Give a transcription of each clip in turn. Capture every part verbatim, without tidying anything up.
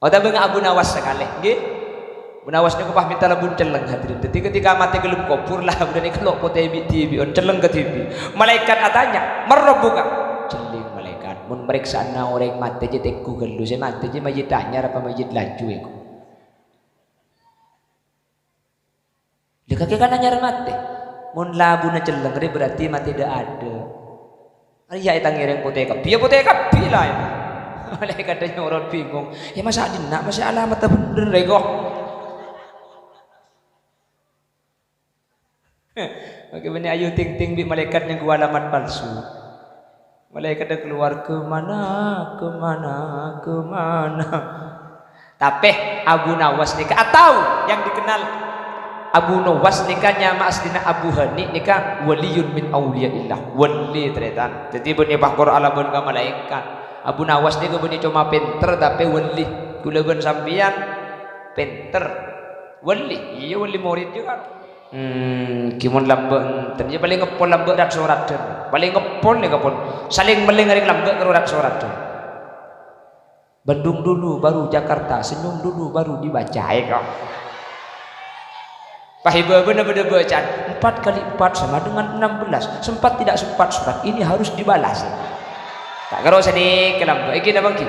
Otabâ nga' Abu Nawas sakalè, ngghi? Abu Nawas nèko pas mènta labun celleng, hadirin. Dhâddhi, ketika matè ka dâlem kobhur, labunna nèko lo' potè bi'-dhibi'ân, celleng kadhibi'. Malaèkat atanya, "Man rabbuka?" Celleng malaèkat. Mon marèksaana orèng matè jiyâ tèngghu ghâllu, sè matè jiyâ mayyit anyar apa mayyit laju, èko? Lha, kakè kan anyar matè. Mon labuna celleng rè berarti matè dâ'-adâ'. Arèya ètangèrèng potè kabbhi, ya potè kabbhi la, ya. Malaèkat nyoron bingung. Ya, masa' dinna', masa' alamat bhender, rè, kok. Oke, bânnè ayu ting-ting bi' malaèkat nyangghu alamat palsu. Malaèkat kalowar, "Kemana, kemana, kemana?" Tapè Abu Nawas nèka, atau yang dikenal Abu Nawas nèka nyama asline Abu Hani nèka waliyun min auliyaillah, wali tarètan. Dhâddhi bânnè pas kor alabân ka malaèkat. Abu Nawas nèka bânnè coma pènter tapè wali. Kaulâ bân sampèyan pènter, wali. Iyâ, wali murid jiyâ kan. Hmm, ghi mon lambâ' enten, ya palèng ngeppol lambâ' rat-soradhân. Palèng ngeppol nèka pon. Salèng mellèng arèng lambâ' karo rat-soradhân. Bandung dulu, baru Jakarta. Senyum dulu, baru dibaca. Ayo, kok. Pahibâbâna bâdâ bacaan, "Empat kali empat sama dengan enam belas. Sempat tidak sempat sholat, ini harus dibalas." Ta' karo sanèka lambâ'. Iki napa, ngghi?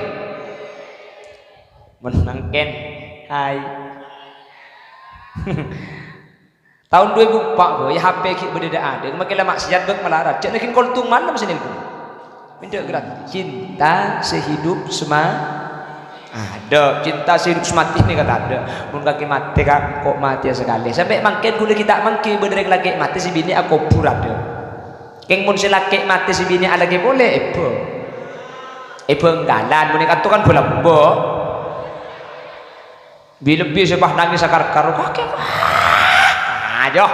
Mon mangkèn, hai. Taon dua ribu empat, Bo, ya, H P ghi' bâdâ dâ'-adâ', makè la maksiat bâk malarat. Jhâ' naghin koltung malem sè nelpon. Mènta' gratis. Cinta sehidup sema-, adâ', cinta sehidup semati nèka tadâ'. Mon kakè matè, Ka', kok matè sakalè. Sampè' mangkèn kaulâ ghi' ta' mangghi bâdâ rèng lakè' matè sè binè' akobhur adâ'. Kèng mon sè lakè' matè sè binè' alakè polè, èbâ. Èbâ enggalan, mon è kanto kan bâlâmbo. Bi-, lebbi sè pas nangès sakar-karo, "Kakè, Pak." Ayo,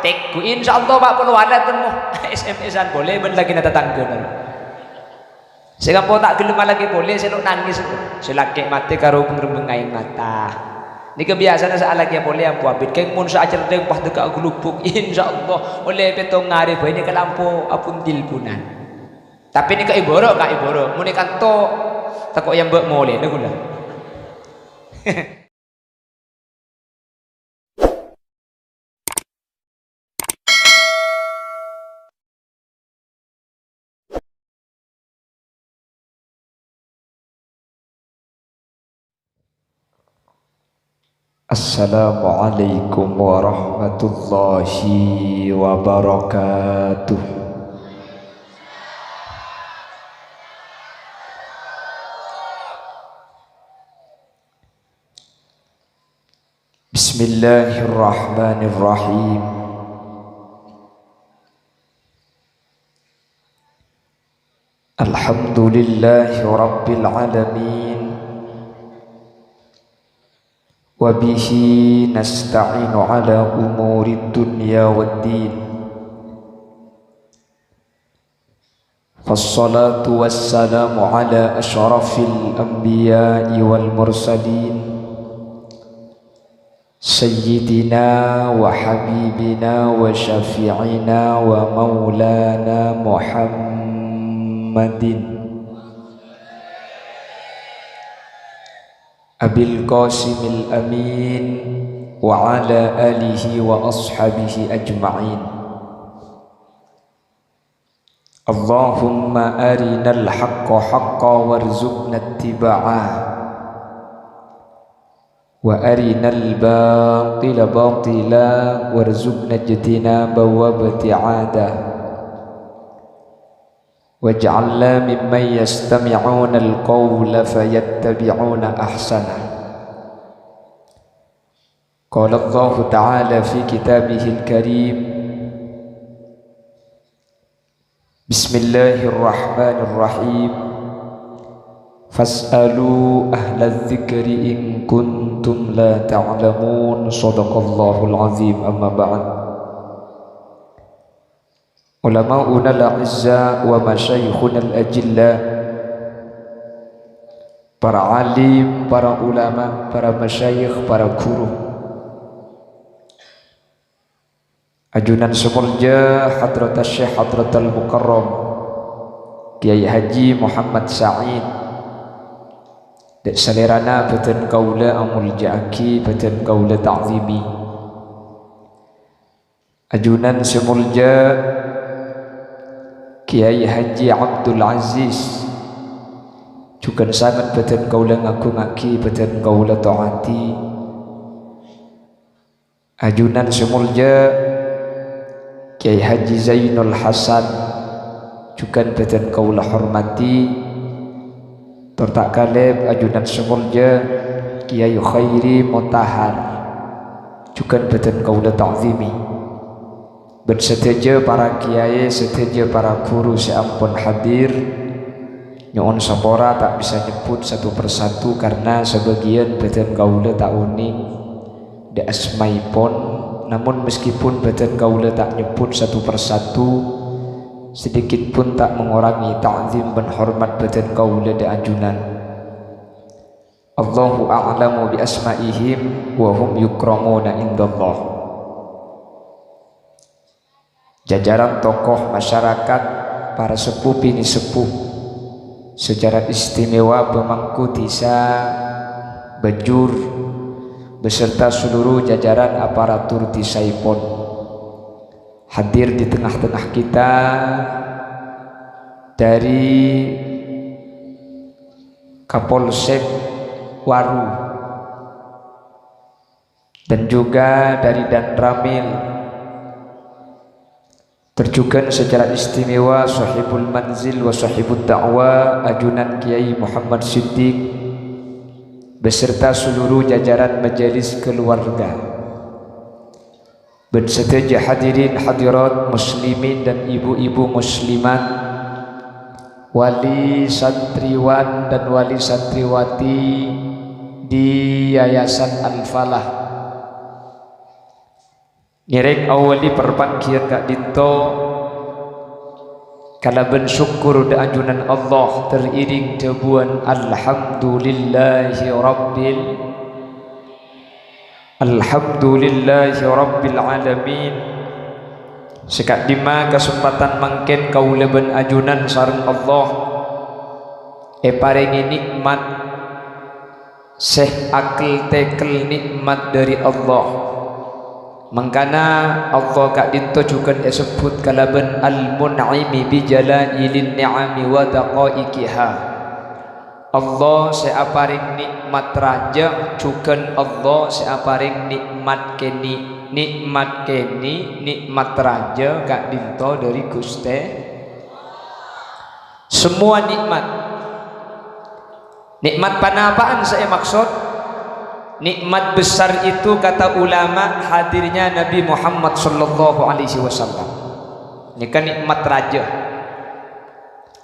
tèngghu, insyaallah, Pak, polo alè temmo. S M S-an polè bân lakèna tatangghâna. Sè kampo ta' ghellem alakè polè, sè lo' nangès. Sè lakè' matè karo beng-rembeng aèng mata. Nèka biyasana sè alakè polè ampo abit. Kèng mon sè acerdheng pas dâgghâ' aghulubuk, insyaallah, ollè pètto arè bhâi nèka lampo apon tilpunan. Tapè nèka èbârâ', Ka', èbârâ'. Mon è kanto, tako' èyambâ' molèna kaulâ. Assalamualaikum warahmatullahi wabarakatuh. Bismillahirrahmanirrahim. Alhamdulillahi rabbil alamin. Wa bihi nasta'inu ala umuri dunya waddin. Wassalatu wassalamu ala asyrafil anbiya'i wal mursalin, sayyidina wa habibina wa syafi'ina wa maulana Muhammadin Abil Qasimil Amin wa ala alihi wa ashabihi ajma'in. Allahumma arinal haqqa haqqa warzuqna ittiba'a, wa arinal batila batila warzuqna ijtinaba wa ibti'ada. Waj'alna mimman yastami'unal qawla fayattabi'una ahsanah. Qala Allahu ta'ala fi kitabihil karim, Bismillahirrahmanirrahim. Fas'alu ahlaz zikri in kuntum la ta'lamun. Shadaqallahul azim. Amma ba'd. Ulama'unal a'izza wa masyayikhunal ajilla, para alim, para ulama, para masyayikh, para guru. Ajunan sè molja Hadratus Syekh Hadratul Mukarram Kiai Haji Muhammad Said, Dâ' salèrana bâdhân kaulâ amolja'aghi, bâdhân kaulâ ta'zimi. Ajunan sè molja Kiai Haji Abdul Aziz, jhughân sanget bâdhân kaulâ ngagungaghi, bâdhân kaulâ ta'ati. Ajunan sè molja Kiai Haji Zainul Hasan, jhughân bâdhân kaulâ hormadhi. Tor ta' kalèp ajunan sè molja Kiai Khairi Motahar, jhughân bâdhân kaulâ ta'zimi. Bân sadhâjâ para kiai, sadhâjâ para ghuru sè ampon hadir, nyo'on sapora ta' bisa nyebbhut satu persatu karna sabâgiyân bâdhân kaulâ ta' onèng dâ' asmaèpon, namon meskipun bâdhân kaulâ ta' nyebbhut satu persatu, sedikit pun ta' mengurangi ta'zim bân hormat bâdhân kaulâ dâ' ajunan. Allahu a'lamu bi asma'ihim wa hum yukramuna indallah. Jajaran tokoh masyarakat, para sepuh bini sepuh, secara istimewa pemangku dhisa Bajur beserta seluruh jajaran aparatur dhisaèpon, hadir di tengah-tengah kita dari Kapolsek Waru dan juga dari Danramil. Tor jhughân secara istimewa Sohibul Manzil wa Sohibud Da'wa, Ajunan Kiai Muhammad Siddiq, beserta seluruh jajaran majelis keluarga. Bân sadhâjâ hadirin hadirat muslimin dan ibu-ibu muslimat, wali santriwan dan wali santriwati di Yayasan Al-Falah. Ngèrèng awali parpangghiyân ka'dinto kalabân sokkor dâ' ajunan Allah, teriring dhâbuwân, "Alhamdulillahi Rabbil, Alhamdulillahi Rabbil Alamin." Sè ka'dimma kasempadhân mangkèn kaulâ bân ajunan sareng Allah èparèngè nè'mat sè akel-tekel nè'mat dâri Allah. Mangkana Allah ka'dinto jhughân èsebbhut kalabân Al-Mun'imi bi Jalailin Ni'ami wa Daqaiqiha. Allah sè aparèng nè'mat rajâ, jhughân Allah sè aparèng nè'mat kènè'. Nè'mat kènè', nè'mat rajâ ka'dinto dâri Ghustè. Semua nikmat. Nikmat panapa'an sè èmaksod? Nikmat besar itu, kata ulama, hadirnya Nabi Muhammad sallallahu alaihi wasallam. Nèka nikmat rajâ.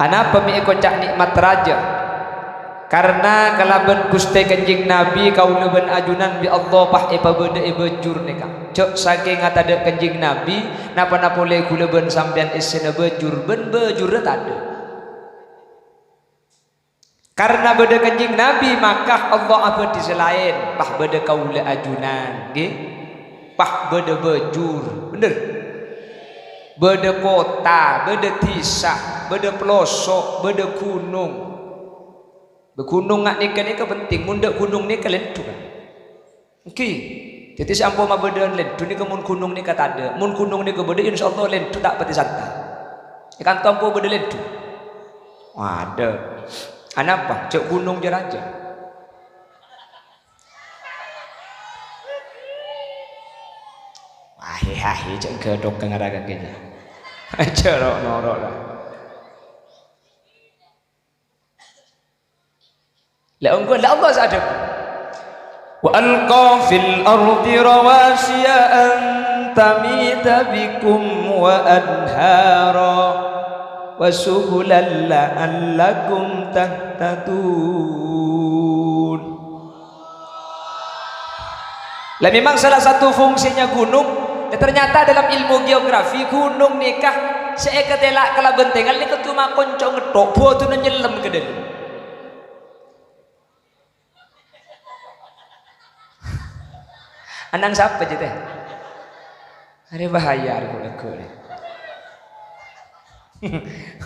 Anapa mè' èkoca' nikmat rajâ? Karna kalabân Ghustè Kanjeng Nabi, kaulâ bân ajunan bi' Allah pas èpabâdâ è Bajur nèka. Jhâ' sakènga tadâ' Kanjeng Nabi, napa-napa polè kaulâ bân sampèyan èssèna Bajur, bân Bajurra tadâ'. Karna bâdâ Kanjeng Nabi, maka Allah abâdhi sè laèn, pas bâdâ kaulâ ajunan, ngghi? Pas bâdâ Bajur, bhender? Bâdâ kottha, bâdâ dhisa, bâdâ peloso', bâdâ ghunong. Bâ, ghunong nga' nèka-nèka penting, mon tadâ' ghunong nèka lèndhu, kan? Èngghi. Dhâddhi sè ampon mabâdâ'ân lèndhu nèka mon ghunong nèka tadâ'. Mon ghunong nèka bâdâ, insyaallah lèndhu ta' patè santa. È kanto ampon bâdâ lèndhu. Waduh. Anapa? Jhâ' ghunong jâ rajâ. Ahe-ahe, jhâ' ghâdhok ka ngara kakè jâ. Jhâ' ro'-noro' la. La ongghu, la Allah sè adhâbu. "Wa alqa fil ardi rawasiya an tamida bikum wa anhara wa subulan la'allakum tahtadun." Lah, memang salah satu fungsinya gunung, ya, ternyata dalam ilmu geografi, gunung nèka sè èkatèla' kalabân tèngal nèka coma konco' ngetthok, bâdâna nyellem ka dâlem. Ana'na sapa, Jè, tè? Arè bahaya, arè ghu-lagghu, arè.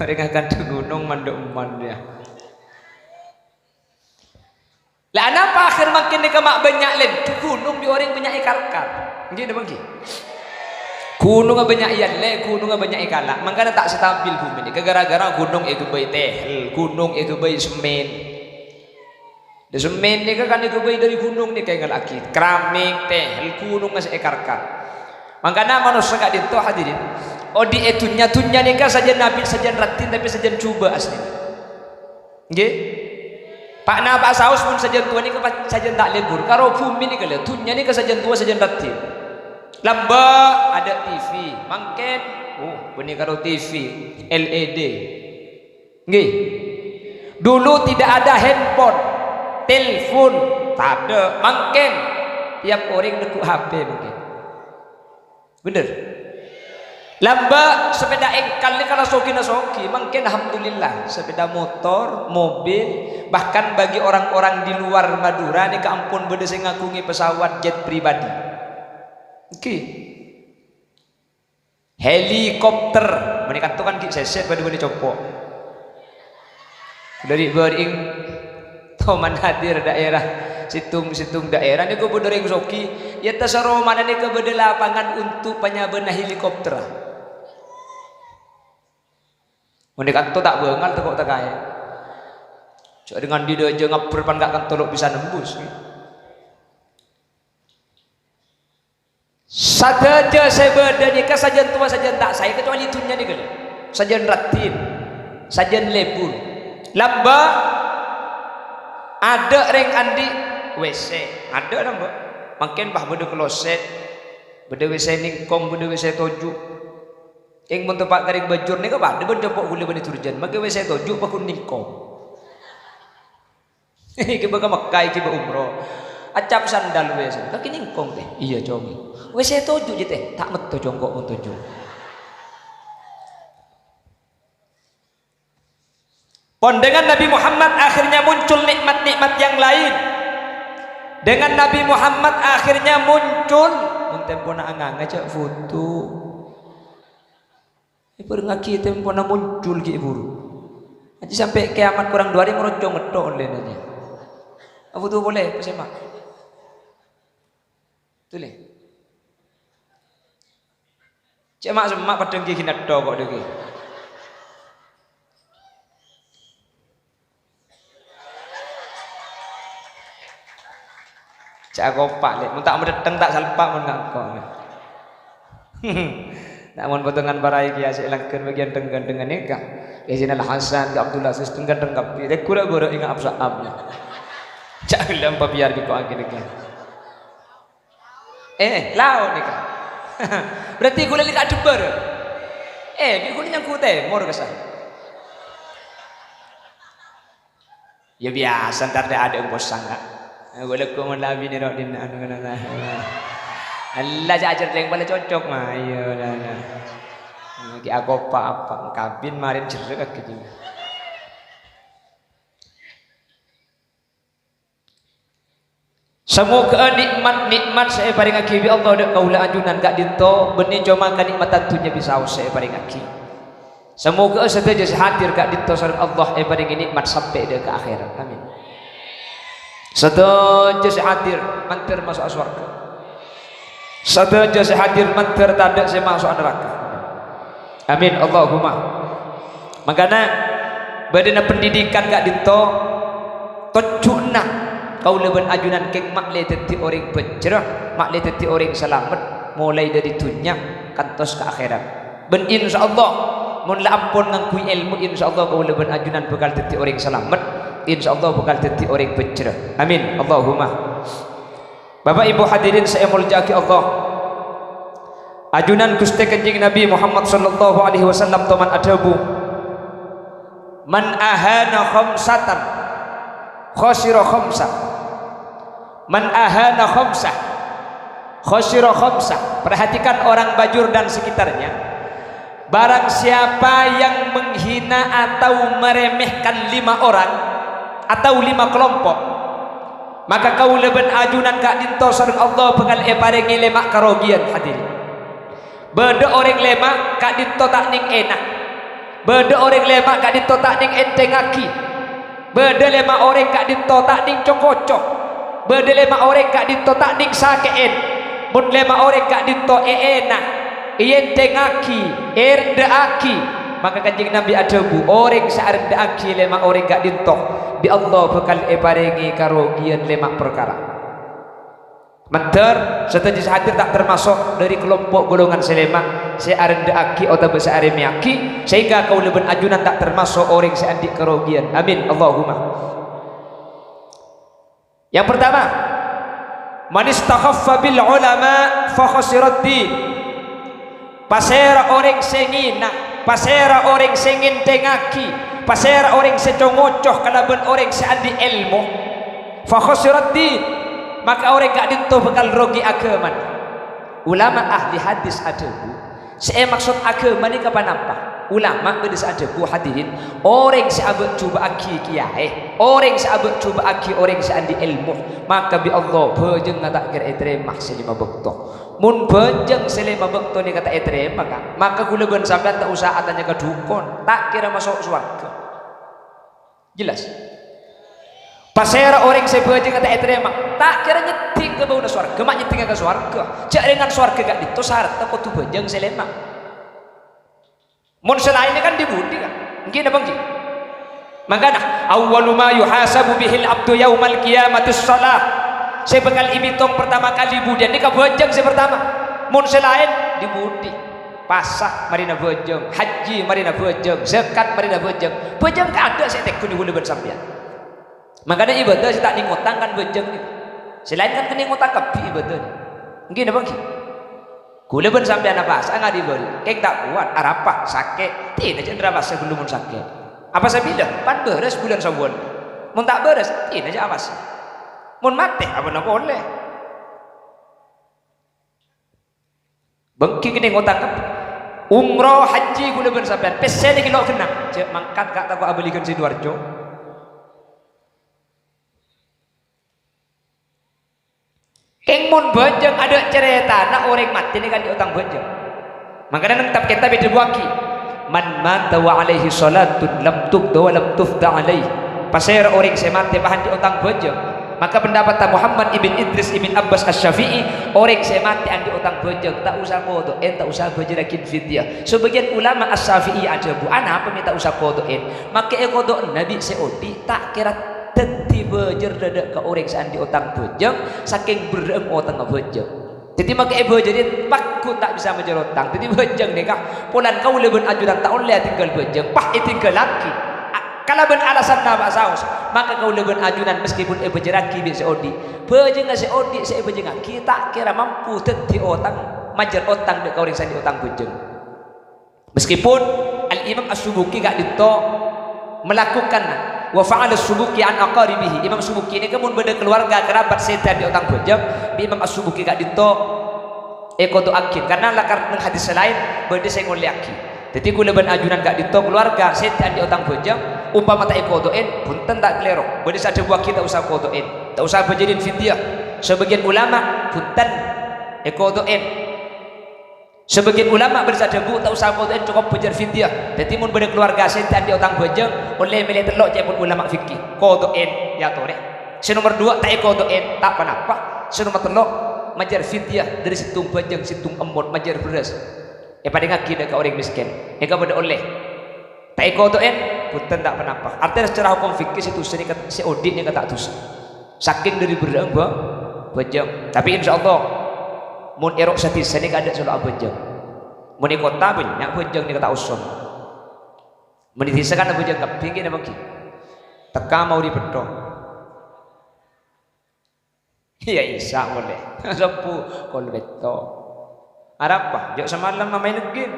Arè ngakan gunung mandhâ' emman, ya. La, anapa akhèr mangkèn nèka ma' bânnya' lèndhu? Ghunong bi' orèng bânnya' èkarkar. Èngghi napa èngghi? Ghunongnga bânnya' èallè, ghunongnga bânnya' èkala'. Mangkana ta' stabil bhumè nèka ghârâ-ghârâ ghunong èghâbây tehel, ghunong èghâbây semmèn. Dâ' semmèn nèka kan èghâbây dâri ghunong nèka èngallaghi. Keramik, tehel, ghunong sè èkarkar. Mangkana manossa ka'dinto, hadirin, odi' è dhunnya, dhunnya nèka sajân nabi, sajân raddhin, tapè sajân jhubâ' asli. Èngghi? Pa'-napa'a saos mon sajân towa nèka pas sajân ta' lebur. Karo bhumè nèka lè, dhunnya nèka sajân towa, sajân raddhin. Lambâ' adâ' T V, mangkèn, oh, bânnè karo T V, L E D. Èngghi? Dulu tidak ada handphone, telepon, tadâ', mangkèn tiap orèng neggu' H P mangkèn. Bhender? Lambâ' sepeda engkol nèka la sogina sogi, mangkèn alhamdulillah, sepeda motor, mobil, bahkan bagi orang-orang di luar Madura nèka ampon bâdâ sè ngaghungè pesawat jet pribadi. Èngghi. Helikopter, panèka to kan ghi' sèsè padâ bânnè compo'. Dâri bâri'eng toman hadir daerah, sèttong-sèttong daerah nèko bâdâ orèng sogi, ya tasaromana nèko bâdâ lapangan untuk panyabâna helikopter. Mon è kanto ta' bângal tako' takaè. Jhâ' dengan di dâjâ ngabbher pan ka' kanto lo' bisa nembus. Sadhâjâ sè bâdâ nèka sajân towa sajân ta' saè, kecuali dhunnya nèka lho. Sajân raddhin, sajân lebur. Lambâ' adâ' rèng andi' W C, adâ' lambâ'. Mangkèn bâ bâdâ kloset, bâdâ W C nèngkong, bâdâ W C toju'. Kèng mon teppa' ka rèng Bajur nèka padâ bân compo' ghulâ bânnè Durjan, makè W C toju' paggun nèngkong. Èghibâ ka Mekkah, èghibâ umroh. Acap sandal W C. Kakè nèngkong, Tèh. Iyâ, Cong. W C toju', jâ, Tèh. Ta' metto, Cong, ko' mon toju'. Pon dengan Nabi Muhammad akhirnya muncul nikmat-nikmat yang lain. Dengan Nabi Muhammad akhirnya muncul, mon tempona anganga jhâ' foto. Èbhârengngaghi tempona muncul ghi' buru. Ajjhâ' sampè' kiamat korang duwâ' arè ngarocong ngetthok ollèna jiyâ. Abu tu polè, pas emma'. Tulè. Cè' ma'-semma' padhâng ghi' ngetthok kok dhâggi'. Cè' akopa', Lè'. Mon ta' madhâteng, ta' salpa' mon ngako'. Ta' mon potongan paraè kèya sè langghân bâgiyân dhâng-ghândhângan nèka. Kè Zainal Hasan, Kè Abdul Aziz, dhâng-ghândhâng kabbhi. Rè ghura-ghura enga' ap-sa'ap. Cè' ghellâ' pabiyar biko aghi nèka. Eh, lao' nèka. Berarti ghulâ nèka adhâbâr. Eh, bi' ghulâ nyanggu tèmor kassa'. Ya, biyasa, entar dâ'-adâ' engko' sangka. Engko' lagghu' mon la abinè ro' dinna' anu ngono, nah. Allah, jhâ' ajhâr rèng pala cocok, ma, iyâ, nah, nah. Ghi' akopa' apa, kabin marèn jherrâ' kaghi. Samoghâ'â nè'mat-nè'mat sè èparèngaghi bi' Allah dâ' kaulâ ajunan ka'dinto bânnè coma kanè'matan dhunnya bisaos sè èparèngaghi. Samoghâ'â sadhâjâ sè hadir ka'dinto sareng Allah èparèngè nè'mat sampè' dâ' ka akhèrat. Amin. Sadhâjâ sè hadir mandhâr maso'a sowarghâ. Sadhâjâ sè hadir mandhâr tadâ' sè maso'a naraka. Amin, Allahumma. Mangkana, bâdâna pendidikan ka'dinto, tojjhuna kaulâ bân ajunan kèng ma'lè dhâddhi orèng bhâjjhrâ, ma'lè dhâddhi orèng salamet, molaè dhâri dhunnya kantos ka akhèrat. Bân insyaallah, mon la ampon ngangghuy èlmo, insyaallah kaulâ bân ajunan bhâkal dhâddhi orèng salamet, insyaallah bhâkal dhâddhi orèng bhâjjhrâ. Amin, Allahumma. Bapak Ibu hadirin sè èmoljâ'aghi Allah. Ajunan Ghustè Kanjeng Nabi Muhammad sallallahu alaihi wasallam toman adhâbu, "Man ahana khamsatan khasira khamsah. Man ahana khamsah khasira khamsah." Perhatikan orang Bajur dan sekitarnya. Barang siapa yang menghina atau meremehkan lima orang atau lima kelompok, maka kaulâ bân ajunan ka'dinto sareng Allah bhâkal èparèngè lèma' karogiyân, hadirin. Bâdâ orèng lèma' ka'dinto ta' nèng èna'. Bâdâ orèng lèma' ka'dinto ta' nèng ènthèngngaghi. Bâdâ lèma' orèng ka'dinto ta' nèng co-ngoco. Bâdâ lèma' orèng ka'dinto ta' nèng sakè'èn. Mon lèma' orèng ka'dinto èèna, èèntèngngaghi, èrendhâ'aghi, maka Kanjeng Nabi adhâbu, orèng sè arendhâ'aghi lèma' orèng ka'dinto, bi' Allah bhâkal èparèngè karogiyan lèma' parkara. Mandhâr, sadhâjâ sè hadir ta' termaso' dhâri kalompo' golongan sè lèma', sè arendhâ'aghi otabâ sè arèmèyaghi, sehingga kaulâ bân ajunan ta' termaso' orèng sè andi' karogiyan. Amin. Allahumma. Yang pertama, "Man istakhaffa bil ulama fa khasirad din." Pasèra orèng sè ngèna, pasèra orèng sè ngèntèngngaghi, pasèra orèng sè co-ngoco kalabân orèng sè andi' èlmo, fa khasirad din, maka orèng ka'dinto bhâkal rogi aghâmana. Ulama ahli hadis adhâbu, sè èmaksod aghâma nèka ponapa? Ulama bâdâ sè adhâbu, hadirin, orèng sè abâ'-jubâ'aghi kèyaè, orèng sè abâ'-jubâ'aghi orèng sè andi' èlmo, maka bi' Allah bhâjângnga ta' kèra ètarèma sè lèma bâkto. Mon bhâjâng sè lèma bâkto nèka ta' ètarèma, Ka', maka kaulâ bân sampèyan ta' osa atanya ka dhukon, ta' kèra maso' sowarghâ. Jelas? Pasèra orèng sè bhâjângnga ta' ètarèma, ta' kèra nyeddhing ka bâuna sowarghâ, ma' nyeddhingnga ka sowarghâ. Jhâ' rèngan sowarghâ ka'dinto saratna kodhu bhâjâng sè lèma. Mon sè laènna kan dhi-budhi, Ka'? Èngghi napa èngghi? Mangkana, "Awwalu ma yuhasabu bihil abdu yaumal qiyamati shalah." Sè bhâkal èbitong partama kalè budiyân nèka bhâjâng sè partama. Mon sè laèn, dhi-budhi. Pasa marèna bhâjâng, hajji marèna bhâjâng, zakat marèna bhâjâng. Bhâjâng kaadâ' sè ètèngghu kaulâ bân sampèyan. Mangkana ibadah sè ta' nèng otang kan bhâjâng nèka. Sè laèn kan kennèng otang kabbhi ibadah. Èngghi napa èngghi? Kaulâ bân sampèyan apasa ngadhi bâli, kèng ta' kowat, arapa, sakè', tèna jhâ' èntra pasa ghâllu mon sakè'. Apasa bilâ? Pan bârâs bulân Syawal. Mon ta' bârâs, tèna jhâ' apasa. Mon matè, abâ'na polè. Bângkè kennèng otang kabbhi. Umroh, hajji kaulâ bân sampèyan, pèssèna ghi' lo' ghenna'. Jhâ' mangkat, Ka', tako' abâligân Sidoarjo. Kèng mon bhâjâng adâ' carètana orèng matè nèka andi' otang bhâjâng. Mangkana neng tab-kètab èdhâbuwaghi, "Man mata wa alaihi shalatun lam tuqda wa lam tuqda alaihi." Pasèra orèng sè matè pas andi' otang bhâjâng? Maka pendapatta Muhammad ibn Idris ibn Abbas Asy-Syafi'i, orèng sè matè andi' otang bhâjâng, ta' osa kodo'èn, ta' osa bhâjârraghin fidyah. Sabâgiyân ulama Asy-Syafi'i adhâbu, "Anapa mè' ta' osa kodo'èn? Makè èkodo'na bi' sè odi', ta' kèra dhâddhi bhâjâr dhâdhâ' ka orèng sè andi' otang bhâjâng, sakèng berrâ'na otangnga bhâjâng." Dhâddhi makè èbhâjâri, paggun ta' bisa majâr otang. Dhâddhi bhâjâng nèka, polana kaulâ bân ajunan ta' ollè atinggal bhâjâng, pas ètinggalaghi. A-, kalabân alasan napa saos, maka kaulâ bân ajunan meskipun èbhâjârraghi bi' sè odi', bhâjângnga sè odi' sè èbhâjângngaghi ta' kèra mampu dhâddhi otang, majâr otang dhâ' ka orèng sè andi' otang bhâjâng. Meskipun Al-Imam As-Subuki ka'dinto melakukan, wa fa'ala Subuki an aqaribihi. Imam Subuki nèka mon bâdâ keluarga kerabat sè dhâddhi otang bhâjâng, bi' Imam As-Subuki ka'dinto èkodo'aghi. Karna lakar neng hadis sè laèn bâdâ sè ngollèyaghi. Dhâddhi kaulâ bân ajunan ka'dinto keluarga sè dhâddhi otang bhâjâng, ompama ta' èkodo'èn, bhunten ta' kalèro. Bâdâ sè adhâbuwaghi ta' osa kodo'èn, ta' osa bhâjârin fidyah. Sabâgiyân ulama, bhunten èkodo'èn. Sabâgiyân ulama bâdâ sè adhâbu, ta' osa kodo'èn, cokop bhâjâr fidyah. Dhâddhi, mon bâdâ keluarga sè ta' andi' otang bhâjâng, ollè mèlè tello' ca'èpon ulama fikih. Kodo'èn, èyatorè. Sè nomer duwâ', ta' èkodo'èn, ta' ponapa. Sè nomer tello', majâr fidyah dhâri sèttong bhâjâng, sèttong emmot, majâr bherrâs. Èparèngngaghi dhâ' ka orèng mèskèn. Èngghâ padâ ollè. Ta' èkodo'èn, bhunten ta' ponapa. Artèna secara hukum fikih sè dusa nèka, sè odi' nèka ta' dusa. Sakèng dhâri berrâ'na bhâ-, bhâjâng. Tapè insyaallah, mon è ro' sadhisa nèka adâ' solo abhâjâng. Mon è kottha bânnya' bhâjâng nèka ta' osom. Mon è dhisa kan abhâjâng kabbhi ngghi napa ngghi? Tekka mauri pettho. Iyâ, isa' polè. Sobbhu kol petto. Arapa? Jhâ' samalem mamaèn game.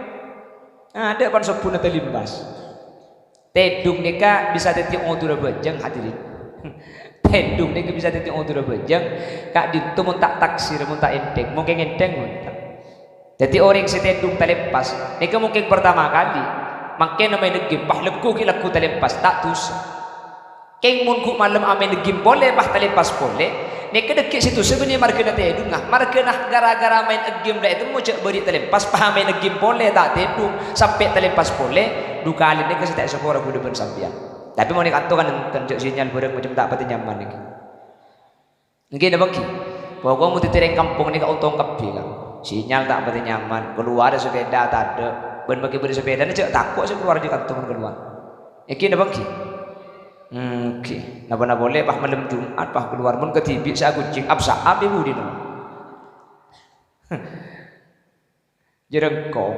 Adâ' pan sobbhuna talèmpas. Tèdung nèka bisa dhâddhi odhurrâ bhâjâng, hadirin. Tèdung nèka bisa dhâddhi odhurrâ bhâjâng. Ka'dinto mon ta' taksir, mon ta' ènthèng, mungkin ènthèng, mon. Dhâddhi orèng sè tèdung talèmpas, nèka mungkin partama kalè. Mangkèn mamaèn game, pas lagghu ghi' lagghu talèmpas, ta' dusa. Kèng mon ghu' malem mamaèn game polè, pas talèmpas polè, nèka dhâggi' sè dusa bânnè marghâna tèdungnga. Marghâna ghârâ-ghârâ maèn game la ètemmo jhâ' bâri' talèmpas, pas mamaèn game polè ta' tèdung, sampè' talèmpas polè, du kalè nèka sè ta' èsapora kaulâ bân sampèyan. Tapè mon è kanto kan enten, jhâ' sinyal bhârâng macem ta' patè nyaman nèka. Èngghi napa èngghi? Pokok mon dhâddhi rèng kampong nèka ontong kabbhi, Kang. Sinyal ta' patè nyaman, kalowar sepeda tadâ'. Bân makè bâdâ sepedana jhâ' tako' sè kalowar dâri kanto mon kalowar. Èngghi napa èngghi? Èngghi. Napa-napa polè pas malem Jumat pas kalowar mon kadhibi' sè aghunjing, apsa'a è budina. Jhârângkong.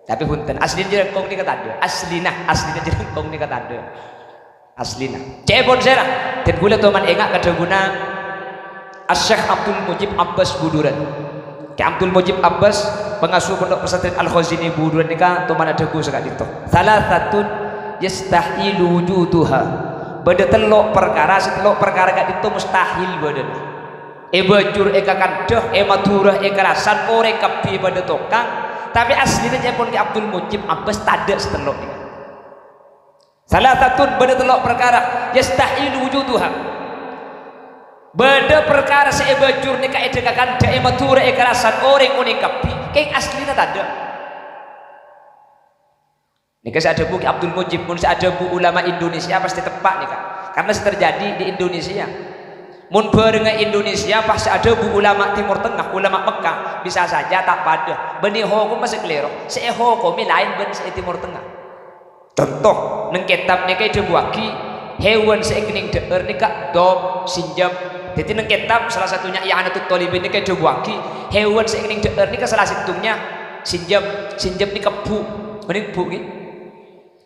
Tapè bhunten, aslina jhârângkong nèka tadâ'. Aslina, aslina jhârângkong nèka tadâ'. Aslina. Ca'èpon sèra? Dhân kaulâ toman enga' ka dhâbuna Asy-Syeikh Abdul Mujib Abbas Buduran. Kè Abdul Mujib Abbas, pangasuh Pondok Pesantren Al-Khazini Buduran nèka toman adhâbu saka'dinto. "Tsalatsatun yastahilu wujuduha." Bâdâ tello' parkara, sè tello' parkara ka'dinto mustahil bâdâna. È bâjur, è kakandhâ, è Madhurâ, è Karasan, orèng kabbhi padâ tokang, tapè aslina ca'èpon Kè Abdul Mujib Abbas tadâ' sè tello' nèka. Tsalatsatun, bâdâ tello' parkara, yastahilu wujuduha. Bâdâ parkara sè è bâjur nèka, è kakandhâ, è Madhurâ, è Karasan, orèng onèng kabbhi, kèng aslina tadâ'. Nèka sè adhâbu Kè Abdul Mujib, mon sè adhâbu ulama Indonesia pasti teppa' nèka. Karena sè terjadi di Indonesia. Mon bârângnga Indonesia pas sè adhâbu ulama Timur Tengah, ulama Mekkah, bisa saja ta' padâ. Bânnè hokomma sè kalèro, sè èhokomè laèn bân sè è Timur Tengah. Conto, neng kètab nèka èdhâbuwaghi, Hewan sè èkennèng dhâ'âr nèka dop, sinjam. Dhâddhi, neng kètab, salah satunya I'anatut Thalibin nèka èdhâbuwaghi, hewan sè èkennèng dhâ'âr nèka salah sèttongnga sinjam. Sinjam nèka ebbu'. Mending ebbu', ghi.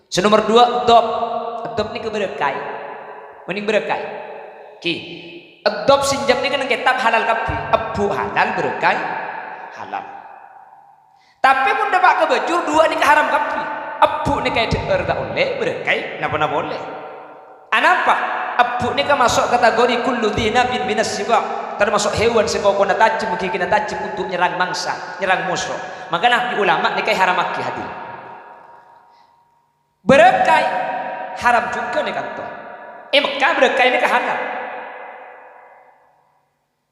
Sè nomer duwâ', dop. Dop nèka bârâkaè. Mending bârâkaè. Ghi. Dop sinjam nèka neng kètab halal kabbhi. Ebbu' halal, bârâkaè halal. Tapè mon dâpa' ka bâjur, duwâ' nèka haram kabbhi. Ebbu' nèka èdhâ'âr ta' ollè, bârâkaè napa-napa ollè. Anapa? Ebbu' nèka maso' kategori kullu dzi nabin minas siba', tamaso' hewan sè kokona tajem, ghighina tajem untuk nyerang mangsa, nyerang moso. Makana bi' ulama nèka èharammaghi, hadirin. Bârâkaè haram jhughân è kanto. È Mekkah bârâkaè nèka halal.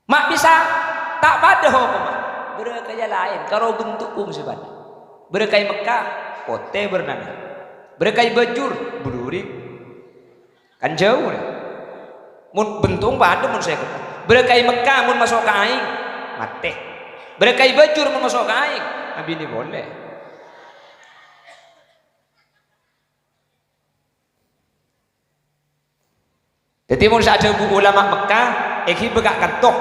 Ma' bisa ta' padâ hokomma. Bârâkaè laèn, karo bentu'na sè padâ. Bârâkaè Mekkah, potè bârnana. Bârâkaè bâjur, blurik. Kan jhâu, rè. Mon bentu'na padâ, mon sè èkot. Bârâkaè Mekkah, mon maso' ka aèng, matè. Bârâkaè bâjur, mon maso' ka aèng, abinè polè. Dhâddhi, mon sè adhâbu ulama Mekkah, èghibâ ka kanto.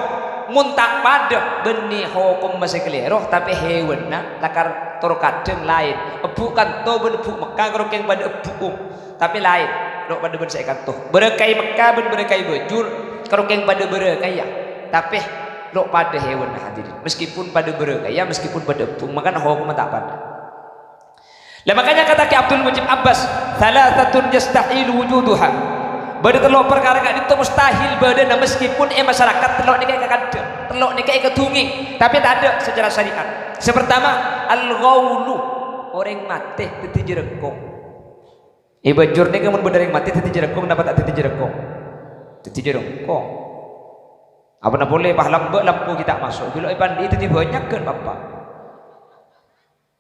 Mon ta' padâ, bânnè hokomma sè kalèro, tapè hewanna lakar toro' kadhâng laèn. Ebbu' kanto bân ebbu' Mekkah karo kèng padâ ebbu', tapè laèn. Lo' padâ bân sè è kanto. Bârâkaè Mekkah bân bârâkaè bâjur karo kèng padâ bârâkaèya, tapè lo' padâ hewanna, hadirin. Meskipun padâ bârâkaèya, meskipun padâ ebbu', mangkana hokomma ta' padâ. Lah, makanya kata Kè Abdul Mujib Abbas, "Tsalatsatun yastahilu wujuduha." Bâdâ tello' parkara ka'dinto mustahil bâdâna, meskipun è masyarakat tello' nèka èkakandhâ, tello' nèka èkadhungè, tapè tadâ' secara syariat. Sè pertama, al-ghaulu, orèng matè dhâddhi jhârângkong. È bâjur nèka mon bâdâ orèng matè dhâddhi jhârângkong, napa ta' dhâddhi jhârângkong? Dhâddhi jhârângkong. Apana polè, pas lambâ' lampu ghi' ta' maso', bilâ èpandi'i dhâddhi bânnya' ghân, Bapa'.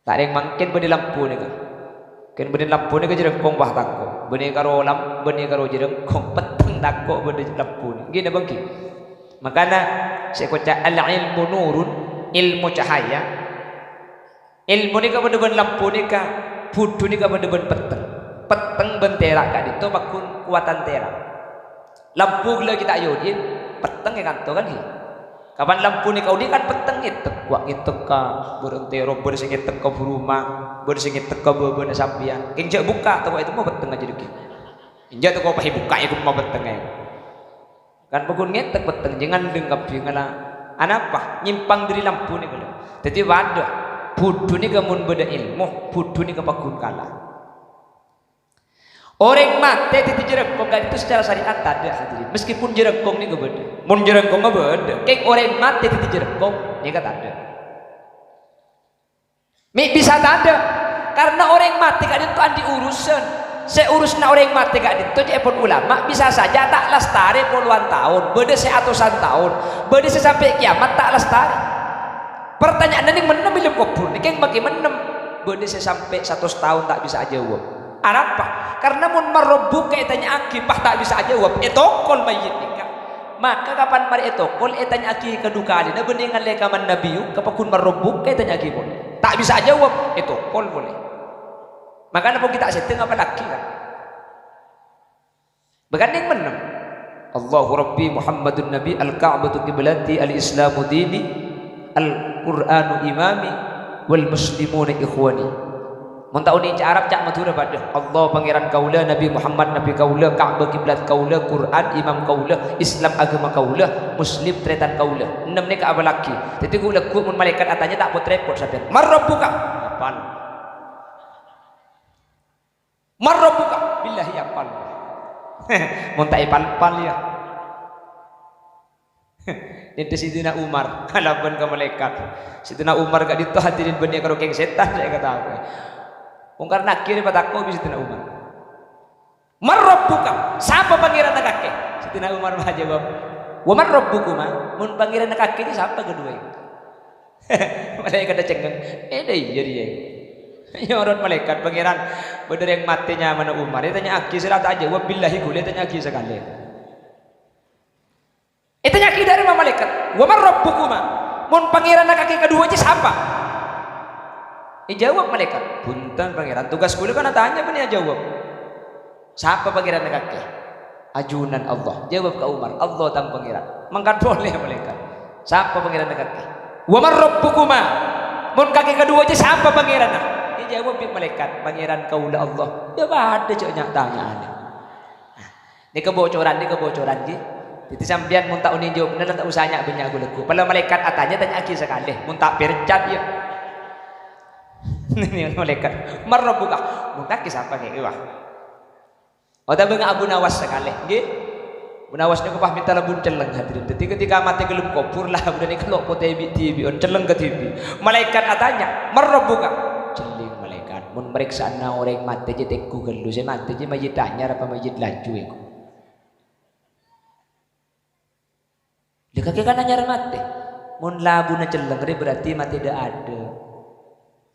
Ta' rèng mangkèn bâdâ lampu nèka. Kèng bâdâ lampu nèka jhârângkong, wah, tako'. Bânnè karo lam-, bânnè karo jhârângkong, petteng tako' bâdâ lampu nèka. Èngghi napa èngghi? Makana sè èkoca' al-ilmu nurun, èlmo cahaya. Èlmo nèka padâ bân lampu nèka, bhudhu nèka padâ bân petteng. Petteng bân tèra' ka'dinto pagghun kowatan tèra'. Lampu ghellâ' ghi' ta' èodi'in, petteng è kanto kan, ghi. Kapan lampu nèka odi' kan petteng ngètèk, wa' ngètèk ka bârâ' entèro, bâdâ sè ngètèk ka buru ma, bâdâ sè ngètèk ka bâbâna sampèyan. Kèng jhâ' bukka' toko ètemmo petteng ajâ dhâggi'. Enjâ' toko pas èbukka' è kemma petteng aè. Kan pagghun ngètèk petteng, jhâ' ngandheng kabbhi ngala'. Anapa? Nyèmpang dâri lampu nèka, lho. Dhâddhi, padâ. Bhudhu nèka mon bâdâ èlmo, bhudhu nèka pagghun kala. Orèng matè dhâddhi jhârângkong ka'dinto secara syariat tadâ', hadirin. Meskipun jhârângkong nèka bâdâ. Mon jhârângkongnga bâdâ, kèng orèng matè dhâddhi jhârângkong nèka tadâ'. Mè' bisa tadâ', karna orèng matè ka'dinto andi' urusan. Sè urusanna orèng matè ka'dinto, ca'èpon ulama, bisa saja ta' lastarè polowan taon, bâdâ sè atosan taon, bâdâ sè sampè' kèyamat ta' lastarè. Partanya'anna nèng mennèm è dâlem kobhur, nèng makè mennèm. Bâdâ sè sampè' satos taon ta' bisa ajâwâb. Arapa? Karna mon "Man rabbuka" ètanya'aghi, pas ta' bisa ajâwâb, ètokol mayyit nèka. Maka kapan marè ètokol, ètanya'aghi kadhu kalèna bânnè ngallè ka "Man nabiyyuka", paggun "Man rabbuka" ètanya'aghi polè. Ta' bisa ajâwâb, ètokol polè. Maka napa ghi' ta' sèdheng apalagi, kan? Bahkan yang ennem. "Allahu Rabbi, Muhammadun Nabi, Al-Ka'batu qiblati, Al-Islamu dini, Al-Qur'anu imami, wal muslimuna ikhwani." Mon ta' onèng ca' Arab, ca' Madhurâ padâ. "Allah Pangèran kaulâ, Nabi Muhammad Nabi kaulâ, Ka'bah kiblat kaulâ, Qur'an imam kaulâ, Islam aghâma kaulâ, Muslim tarètan kaulâ." Ennem nèka apalagi. Dhâddhi ghu-, lagghu' mon malaèkat atanya ta' pot-rèpot sampèyan. "Man rabbuka?" Apal. "Man rabbuka?" Billahi apal. Mon ta' èpal-pal, ya. Nènta Sayyidina Umar, alabân ka malaèkat. Sayyidina Umar ka'dinto hadirin bânnè karo kèng sètan, sè èkataowè. Mungkar Nakir patako' bi' Sayyidina Umar. "Man rabbuka?" Sapa pangèranna kakè? Sayyidina Umar majâwâb, "Wa man rabbukuma?" Mon pangèranna kakè, sapa kadhuwâ? Malaèkat cengngeng. "Eh, dâ' iyâ rèya." Nyorot malaèkat, "Pangèran, bâdâ rèng matè nyamana Umar. Ètanya'aghi sè la ta' ajâwâb, billahi ghulâ ètanya'aghi sakalè." Ètanya'aghi dâ' remma malaèkat, "Wa man rabbukuma?" Mon pangèranna kakè kadhuwâ jiyâ sapa? Èjâwâb malaèkat, "Bhunten, Pangèran. Tugas ghulâ kan atanya bânnè ajâwâb." Sapa pangèranna kakè? Ajunan Allah. Jâwâb ka Umar, "Allah tang Pangèran." Mangkat polè malaèkat. "Sapa pangèranna kakè?" "Wa man rabbukuma?" "Mon kakè kadhuwâ jiyâ sapa pangèranna?" Èjâwâb bi' malaèkat, "Pangèran kaulâ Allah." Yâ padâ jâ' nya'-tanya'an. Nèka bocoran, nèka bocoran, ghi. Dhâddhi sampèyan mon ta' onèng jâwâbbhâ, la ta' osa nya'-bânnya' ghu-lagghu'. Pola malaèkat atanya, tanya'aghi sakalè. Mon ta' percaya, yâ. Nèka malaèkat, "Man rabbuka?" Mon kakè sapa, ghi? Wah. Otabâ nga' Abu Nawas sakalè, ghi. Abu Nawas nèko pas mènta labun celleng, hadirin. Dhâddhi ketika matè ka dâlem kobhur, labuna nèko lo' potè bi'-dhibi'ân, celleng kadhibi'. Malaèkat atanya, "Man rabbuka?" Celleng malaèkat. Mon parèksa'anna orèng matè jiyâ tèngghu ghâllu, sè matè jiyâ mayyit anyar apa mayyit laju, èko. Lha, kakè kan anyar matè. Mon labuna celleng rè berarti matè dâ'-adâ'.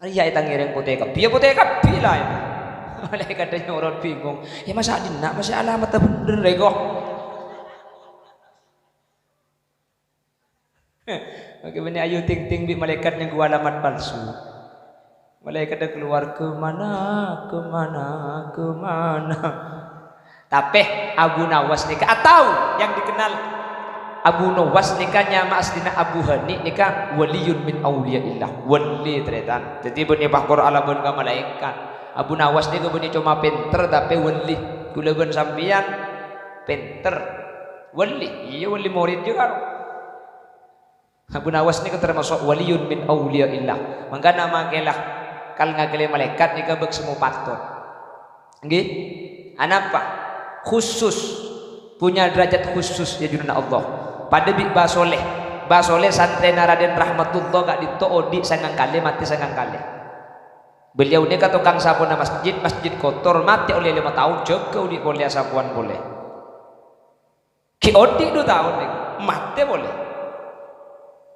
Arèya ètangèrèng potè kabbhi, yâ potè kabbhi la, yâ. Malaèkat nyorot bingung. "Yâ, masa' dinna', masa' alamat bhender, rè, kok?" Oke, bânnè ayu ting-ting bi' malaèkat nyangghu alamat palsu. Malaèkat kalowar, "Kemana, kemana, kemana?" Tapè Abu Nawas nèka, atau yang dikenal Abu Nawas nèka nyama asllina Abu Hani nèka waliyun min auliyaillah, wali tarètan. Dhâddhi bânnè pas kor alabân ka malaèkat. Abu Nawas nèka bânnè coma pènter tapè wali. Ghulâ bân sampèyan pènter, wali. Iyâ, wali morid jiyâ karo. Abu Nawas nèka tamaso' waliyun min auliyaillah. Mangkana makèla kal-ngakèlè malaèkat nèka bâk semmo patot. Ngghi? Anapa? Khusus. Punya derajat khusus è junanna Allah. Padâ bi' Ba Soleh. Ba Soleh santrèna Raden Rahmatullah ka'dinto odi' sangang kalè, matè sangang kalè. Beliau nèka tokang sapona masjid, masjid kotor, matè ollè lèma taon, jâgâ odi' polè asapowan polè. Ghi' odi' du taon nèko, matè polè.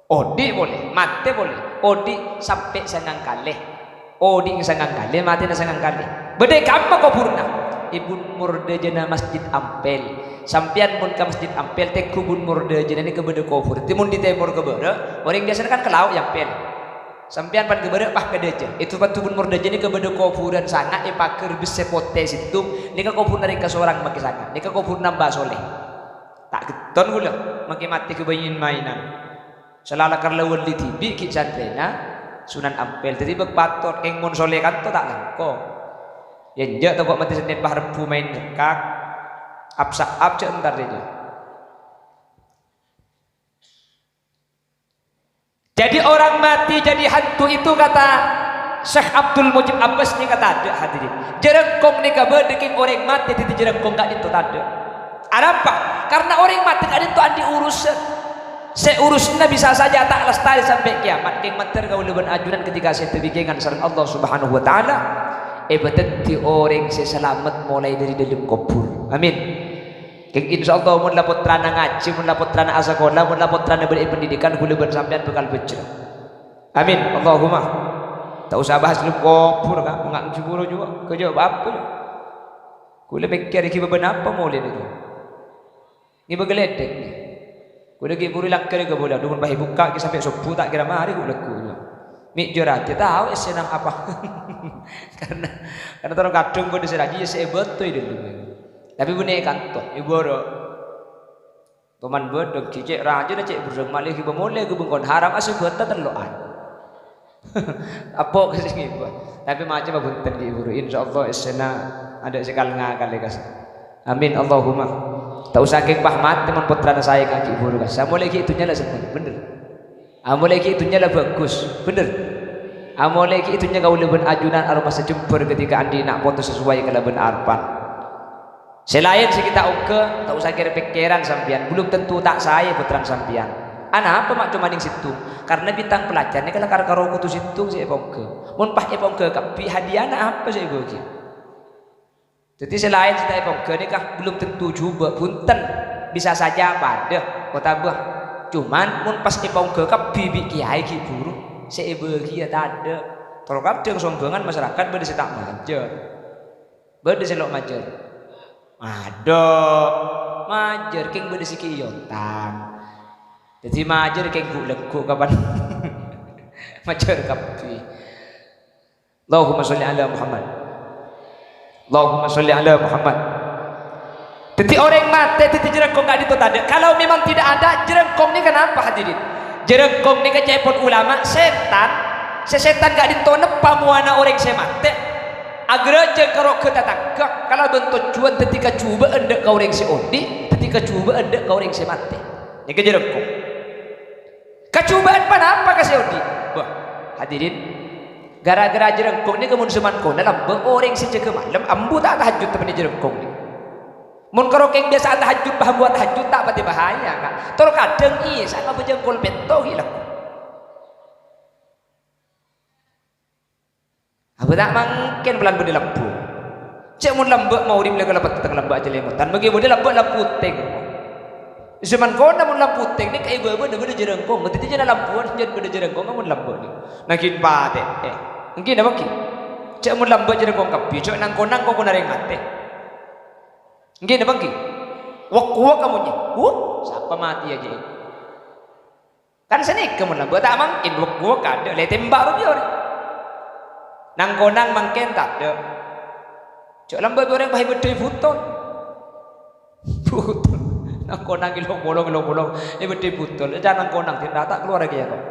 Odi' polè, matè polè. Odi' sampè' sangang kalè. Odi' sangang kalè, matèna sangang kalè. Bâdâ è kamma kobhurna? È bun mordâjâna Masjid Ampel. Sampèyan mon ka Masjid Ampel, tèngghu bun mordâjâna nèka bâdâ kobhur. Dhâddhi mon dâri tèmor ka bârâ', orèng biyasana kan ka lao' è Ampel. Sampèyan pan ka bârâ' pas ka dâjâ. È bâdâ bun mordâjâ nèka bâdâ kobhurân sanga' èpakèr bessè potè sèttong. Nèka kobhurna rèng kasorang makè sanga'. Nèka kobhurna Mbah Soleh. Ta' ghetton ghulâ, makè matè ghâbây maènan. Sè la lakar la wali dhibi' ghi' santrèna Sunan Ampel. Dhâddhi bâk patot, kèng mon Soleh kanto ta' langkong. Yâ enjâ' tako' matè Sennèn pas Rebbhu maèn nyekkak. Ap-sa'ap jâ' entar rèya. Jadi orang mati jadi hantu itu kata Syekh Abdul Mujib Abbas nèka tadâ', hadirin. Jhârângkong nèka bâdâ kèng orèng matè dhâddhi jhârângkong ka'dinto tadâ'. Arapa? Karena orèng matè ka'dinto andi' urusan. Sè urusanna bisa saja ta' lastarè sampè' kiyamat. Kèng mandhâr kaulâ bân ajunan ketika sè èdhâbikèngan sareng Allah Subhanahu wa Ta'ala, èpadhâddhi orèng sè salamet molaè dhâri dâlem kobhur. Amin. Kèng, insyaallah, mon la pottrana ngajhi, mon la pottrana asakola, mon la pottrana bâdâ è pendidikan, ghulâ bân sampèyan bhâkal bhâjhrâ. Amin. Allahumma. Ta' osa bahas dâlem kobhur, Ka'. Nga' jhuburu jhuwa. Kajâ' apa, jhuwa? Kaulâ mèkkèr ghi' bâbâ napa molè nèka. Ngibâ ghâlèdhâk, ngghi. Kaulâ ghi' buru langghâr ghâbây, adhu, mon bâi bukka' ghi' sampè' sobbhu ta' kèra marè ghu' lagghu', iyâ. Mè' jâ rajâ tao èssèna apa. Karna, karna terro kadhâng bâdâ sè rajâ, iyâ sè èbâto è dhâlem. Tapè bânnè è kanto, è buru. Toman bâdâ ghi' cè' rajâna cè' bherrâng malè ghibâ molè ghâbây kon haram asèbâta tello'an. Apo' ka sè ngibâ. Tapè macem bhunten ghi' buru. Insyaallah èssèna adâ' sè kal-ngakalè kassa'. Amin, Allahumma. Ta' osa kèng pas matè mon pottrana saè ka ghi' buru kassa'. Molè ghi' è dhunnya la senneng, bhender. Amolè ghi' è dhunnya la bhâghus, bhender. Amolè ghi' è dhunnya kaulâ bân ajunan aromasa jembhâr ghâtèka andi' na' poto sasoway kalabân arebbhân. Sè laèn sè ghi' ta' ongghâ, ta' osa kèr-pèkkèran sampèyan, belum tentu ta' saè pottrana sampèyan. Anapa ma' coma nèng sèttong? Karna bintang pelajar nèka la kar-karo kodhu sèttong sè èpaongghâ. Mon pas èpaongghâ kabbhi, hadiahna apa sè èbâghi? Dhâddhi sè laèn sè ta' èpaongghâ nèka belum tentu jhubâ', bhunten, bisa saja padâ otabâ. Coman mon pas èpaongghâ kabbhi bi' kèyaè ghi' buru, sè èbâghiyâ tadâ'. Terro kadhâng sombhângan masyarakat bâdâ sè ta' majâr. Bâdâ sè lo' majâr. Adhu, majâr kèng bâdâ sè ghi' èontang. Dhâddhi majâr kèng ghu'-lagghu' kapan majâr kabbhi. Allahumma sholli ala Muhammad. Allahumma sholli ala Muhammad. Dhâddhi orèng matè dhâddhi jhârângkong ka'dinto tadâ'. Kalau memang tidak ada, jhârângkong nèka napa, hadirin? Jhârângkong nèka ca'èpon ulama, sètan. Sè sètan ka'dinto neppa mowana orèng sè matè. Agrajâng ka rogâ tatangghâ, kalabân tojjhuwân dhâddhi kajhubâ'ân dâ' ka orèng sè odi', dhâddhi kajhubâ'ân dâ' ka orèng sè matè. Nèka jhârângkong. Kajhubâ'ân ponapa ka sè odi'? Bâh, hadirin, gara-gara jhârângkong nèka mon sè mangkona lambâ' orèng sè jâgâ malem ambu ta' tahajjud tapènè jhârângkong nèka. Mon karo kèng biyasa tahajjud, pas ambu tahajjud ta' patè bahaya, Ka'. Tor kadhâng iyâ, sè ngabâjâng kol pètto ghi' lagghu'. Apa ta' mangkèn polana bâdâ lambâ'? Cè' mon lambâ' maghrib la kala petteng lambâ' ajhâlèmotan, maghi bâdâ lambâ' la potèng. Zaman kona mon la potèng nèka è bâbâna bâdâ jhârângkong. Dhâddhi jhâ' lambâ'ân jhâ' bâdâ jhârângkongnga mon lambâ' nèka. Nangèng patè, eh. Ènggi napa ghi? Cè' mon lambâ' jhârângkong kabbhi, cè' nang-konang kongkona rèng matè. Ènggi napa ghi? Wok-wok amonyè. Wup, sapa matèya jiyâ? Kan sanèka mon lambâ' ta' mangkèn, wok-wok adâ', la ètèmbak rowa orèng. Nang-konang mangkèn tadâ'. Jhâ' lambâ' bi' orèng pas èbâddhâi butol. Butol. Nang-konang èlong-polong, èlong-polong, èbâddhâi butol. Jhâ' nang-konang, dina ta' kalowar kèya, kok.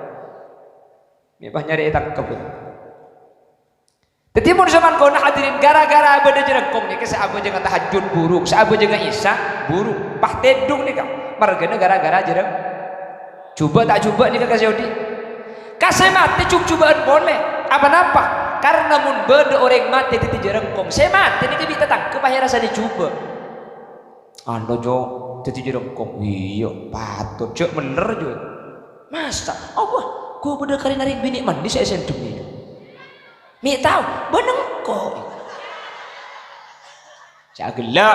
Mè' pas nyarè ètangkep. Dhâddhi, mon zaman kona, hadirin, gara-gara bâdâ jhârângkong nèka sè abâjângnga tahajjud buru, sè abâjângnga isya buru, pas tèdung nèka, marghâna gara-gara jhârâng-, jhubâ' ta' jhubâ' nèka ka sè odi'. Ka sè matè jhub-jhubâ'ân polè. Apa napa? Karna mon bâdâ orèng matè dhâddhi jhârângkong, sè matè nèka bi' tatangghâ pas èrassanè jhubâ'. Anu, Jo, dhâddhi jhârângkong. Iyâ, patot. Jhâ' mellèr, Jo. Masa? Apa? Ghu bâdâ karèna rèng binè' mandi sè èsèndhem, Jo. Mè' tao, bân engko'. Jhâ' ghellâ'.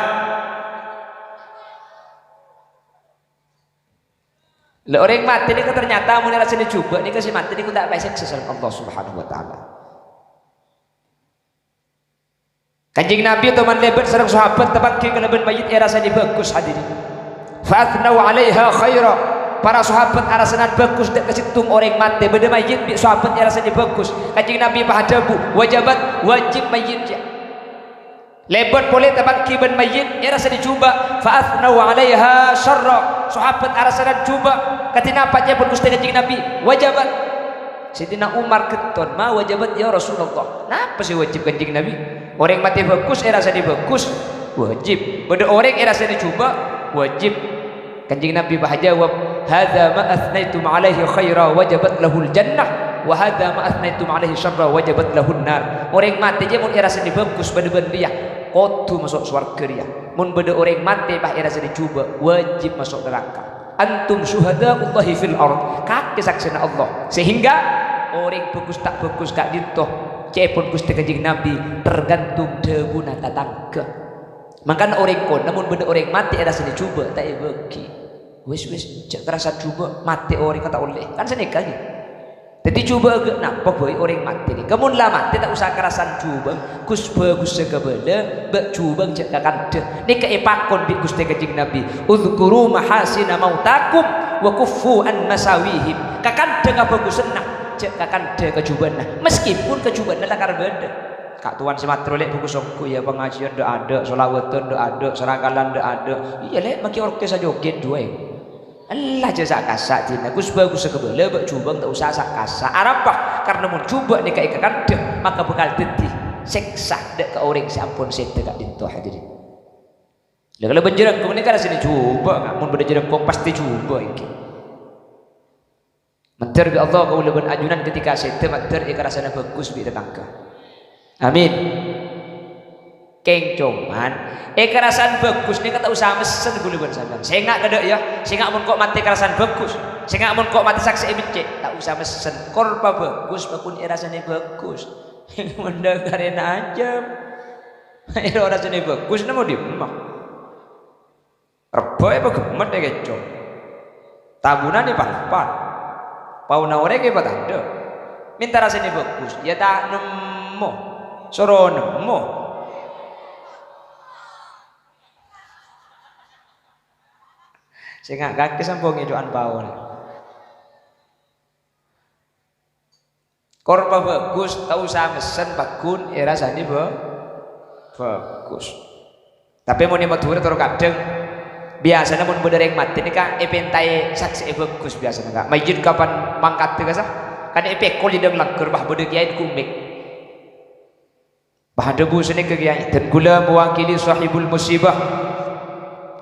La orèng matè nèka ternyata mon èrassanè jhubâ' nèka sè matè nèka ta' èsèksa sareng Allah Subhanahu wa Ta'ala. Kanjeng Nabi toman lèbât sareng sahabat tapangghi kalabân mayyit èrassanè bhâghus, hadirin. Fa athnau 'alaiha khaira. Para sahabat arassanan bhâghus dâ' ka sèttong orèng matè, bâdâ mayyit bi' sahabat èrassanè bhâghus. Kanjeng Nabi pas adhâbu, "Wajabat, wajib mayyit, jâ." Lèbât polè tapangghi bân mayyit, èrassanè jhubâ', fa athnau 'alaiha syarra. Sahabat arassanan jhubâ'. Kadhi napa ca'èpon Ghustè Kanjeng Nabi? "Wajabat." Sayyidina Umar ghetton, "Ma wajabat ya Rasulullah?" Napa sè wajib Kanjeng Nabi? Orèng matè bhâghus, èrassanè bhâghus, wajib. Bâdâ orèng èrassanè jhubâ', wajib. Kanjeng Nabi pas ajâwâb, "Hadza ma athnaitum 'alaihi khaira wajabat lahul jannah, wa hadza ma athnaitum 'alaihi syarra wajabat lahun nar." Orèng matè jâ mon èrassanè bhâghus bân-bân rèya, kodhu maso' sowarghâ rèya. Mon bâdâ orèng matè pas èrassanè jhubâ', wajib maso' naraka. Antum syuhada'ullahi fil ard, kakè saksèna Allah. Sehingga orèng bhâghus ta' bhâghus ka'dinto, ca'èpon Ghustè Kanjeng Nabi, tergantung dhâbuna tatangghâ. Mangkana orèng kona mon bâdâ orèng matè èrassanè jhubâ' ta' èbâghi. Wis, wis, jhâ' karasan jhubâ', matè orèngnga ta' ollè. Kan sanèka, ghi. Dhâddhi, jhubâ'â ghi' napa bhâi orèng matè nèka? Mon la matè, ta' osa karasan jhubâ'ân, ghus-bhâghussâ kabâlâ, bâ' jhubâ'ân jhâ' kakandhâ. Nèka èpakon bi' Ghustè Kanjeng Nabi, "Udzkuru mahasina mautakum wa kuffu an masawihim." Kakandhâ kabhâghusânna, jhâ' kakandhâ kajhubâ'ânna, meskipun kajhubâ'ânna lakar bâdâ. Ka' towan sè matè rèya, lè', bhâghus ongghu, iyâ, pangajiyân dâ'-adâ', shalawatan dâ'-adâ', sarakallan dâ'-adâ'. Iyâ, lè', makè orkes ajoget duwâ'. Ella jhâ' sa'-kasa' dinna, ghus-bhâghussâ kabâlâ, bâ' jhubâ'ân ta' osa sa'-kasa'. Arapa? Karna mon jhubâ' nèka èkakandhâ, maka bhâkal dhâddhi sèksa dâ' ka orèng sè ampon sèdhâ ka'dinto, hadirin. Lha, kalabân jhârângkong nèka rassana jhubâ', mon bâdâ jhârângkong pastè jhubâ' èngghi. Mandhâr bi' Allah kaulâ bân ajunan ghânèka sèdhâ mandhâr èkarasana bhâghus bi' tatangghâ. Amin. Kèng coma, èkarasana bhâghus nèka ta' osa messen kaulâ bân sampèyan. Sènga' kadâ' yâ, sènga' mon ko' matè èkarasana bhâghus. Sènga' mon ko' matè saksè'è beccè', ta' osa messen. Kor pabhâghus, paggun èrasanè bhâghus. Mon dâ' karèna ajâm. Èro rasanè bhâghus, nemmo dimma? Rebbhâ èpaghemmet è kèco. Tabuna èpalpat. Paona orèng èpatandhâ. Mènta rasanè bhâghus, iyâ ta' nemmo. Soro nemmo. Sènga' kakè sampon ngèco'an paona. Kor pabhâghus, ta' osa messen, paggun èrasanè bhâ-, bhâghus. Tapè mon è Madhurâ toro' kadhâng, biyasana mon bâdâ rèng matè nèka èpèntaè saksè'è bhâghus biyasana, Ka'. Mayyit kapan mangkadhâ, kasa? Kan èpèkol è dhâng langghâr, bâh, bâdâ kèyaè ghun mèk. Bâh, adhâbu sanèka kèyaè, dân kaulâ mewakili sahibul musibah.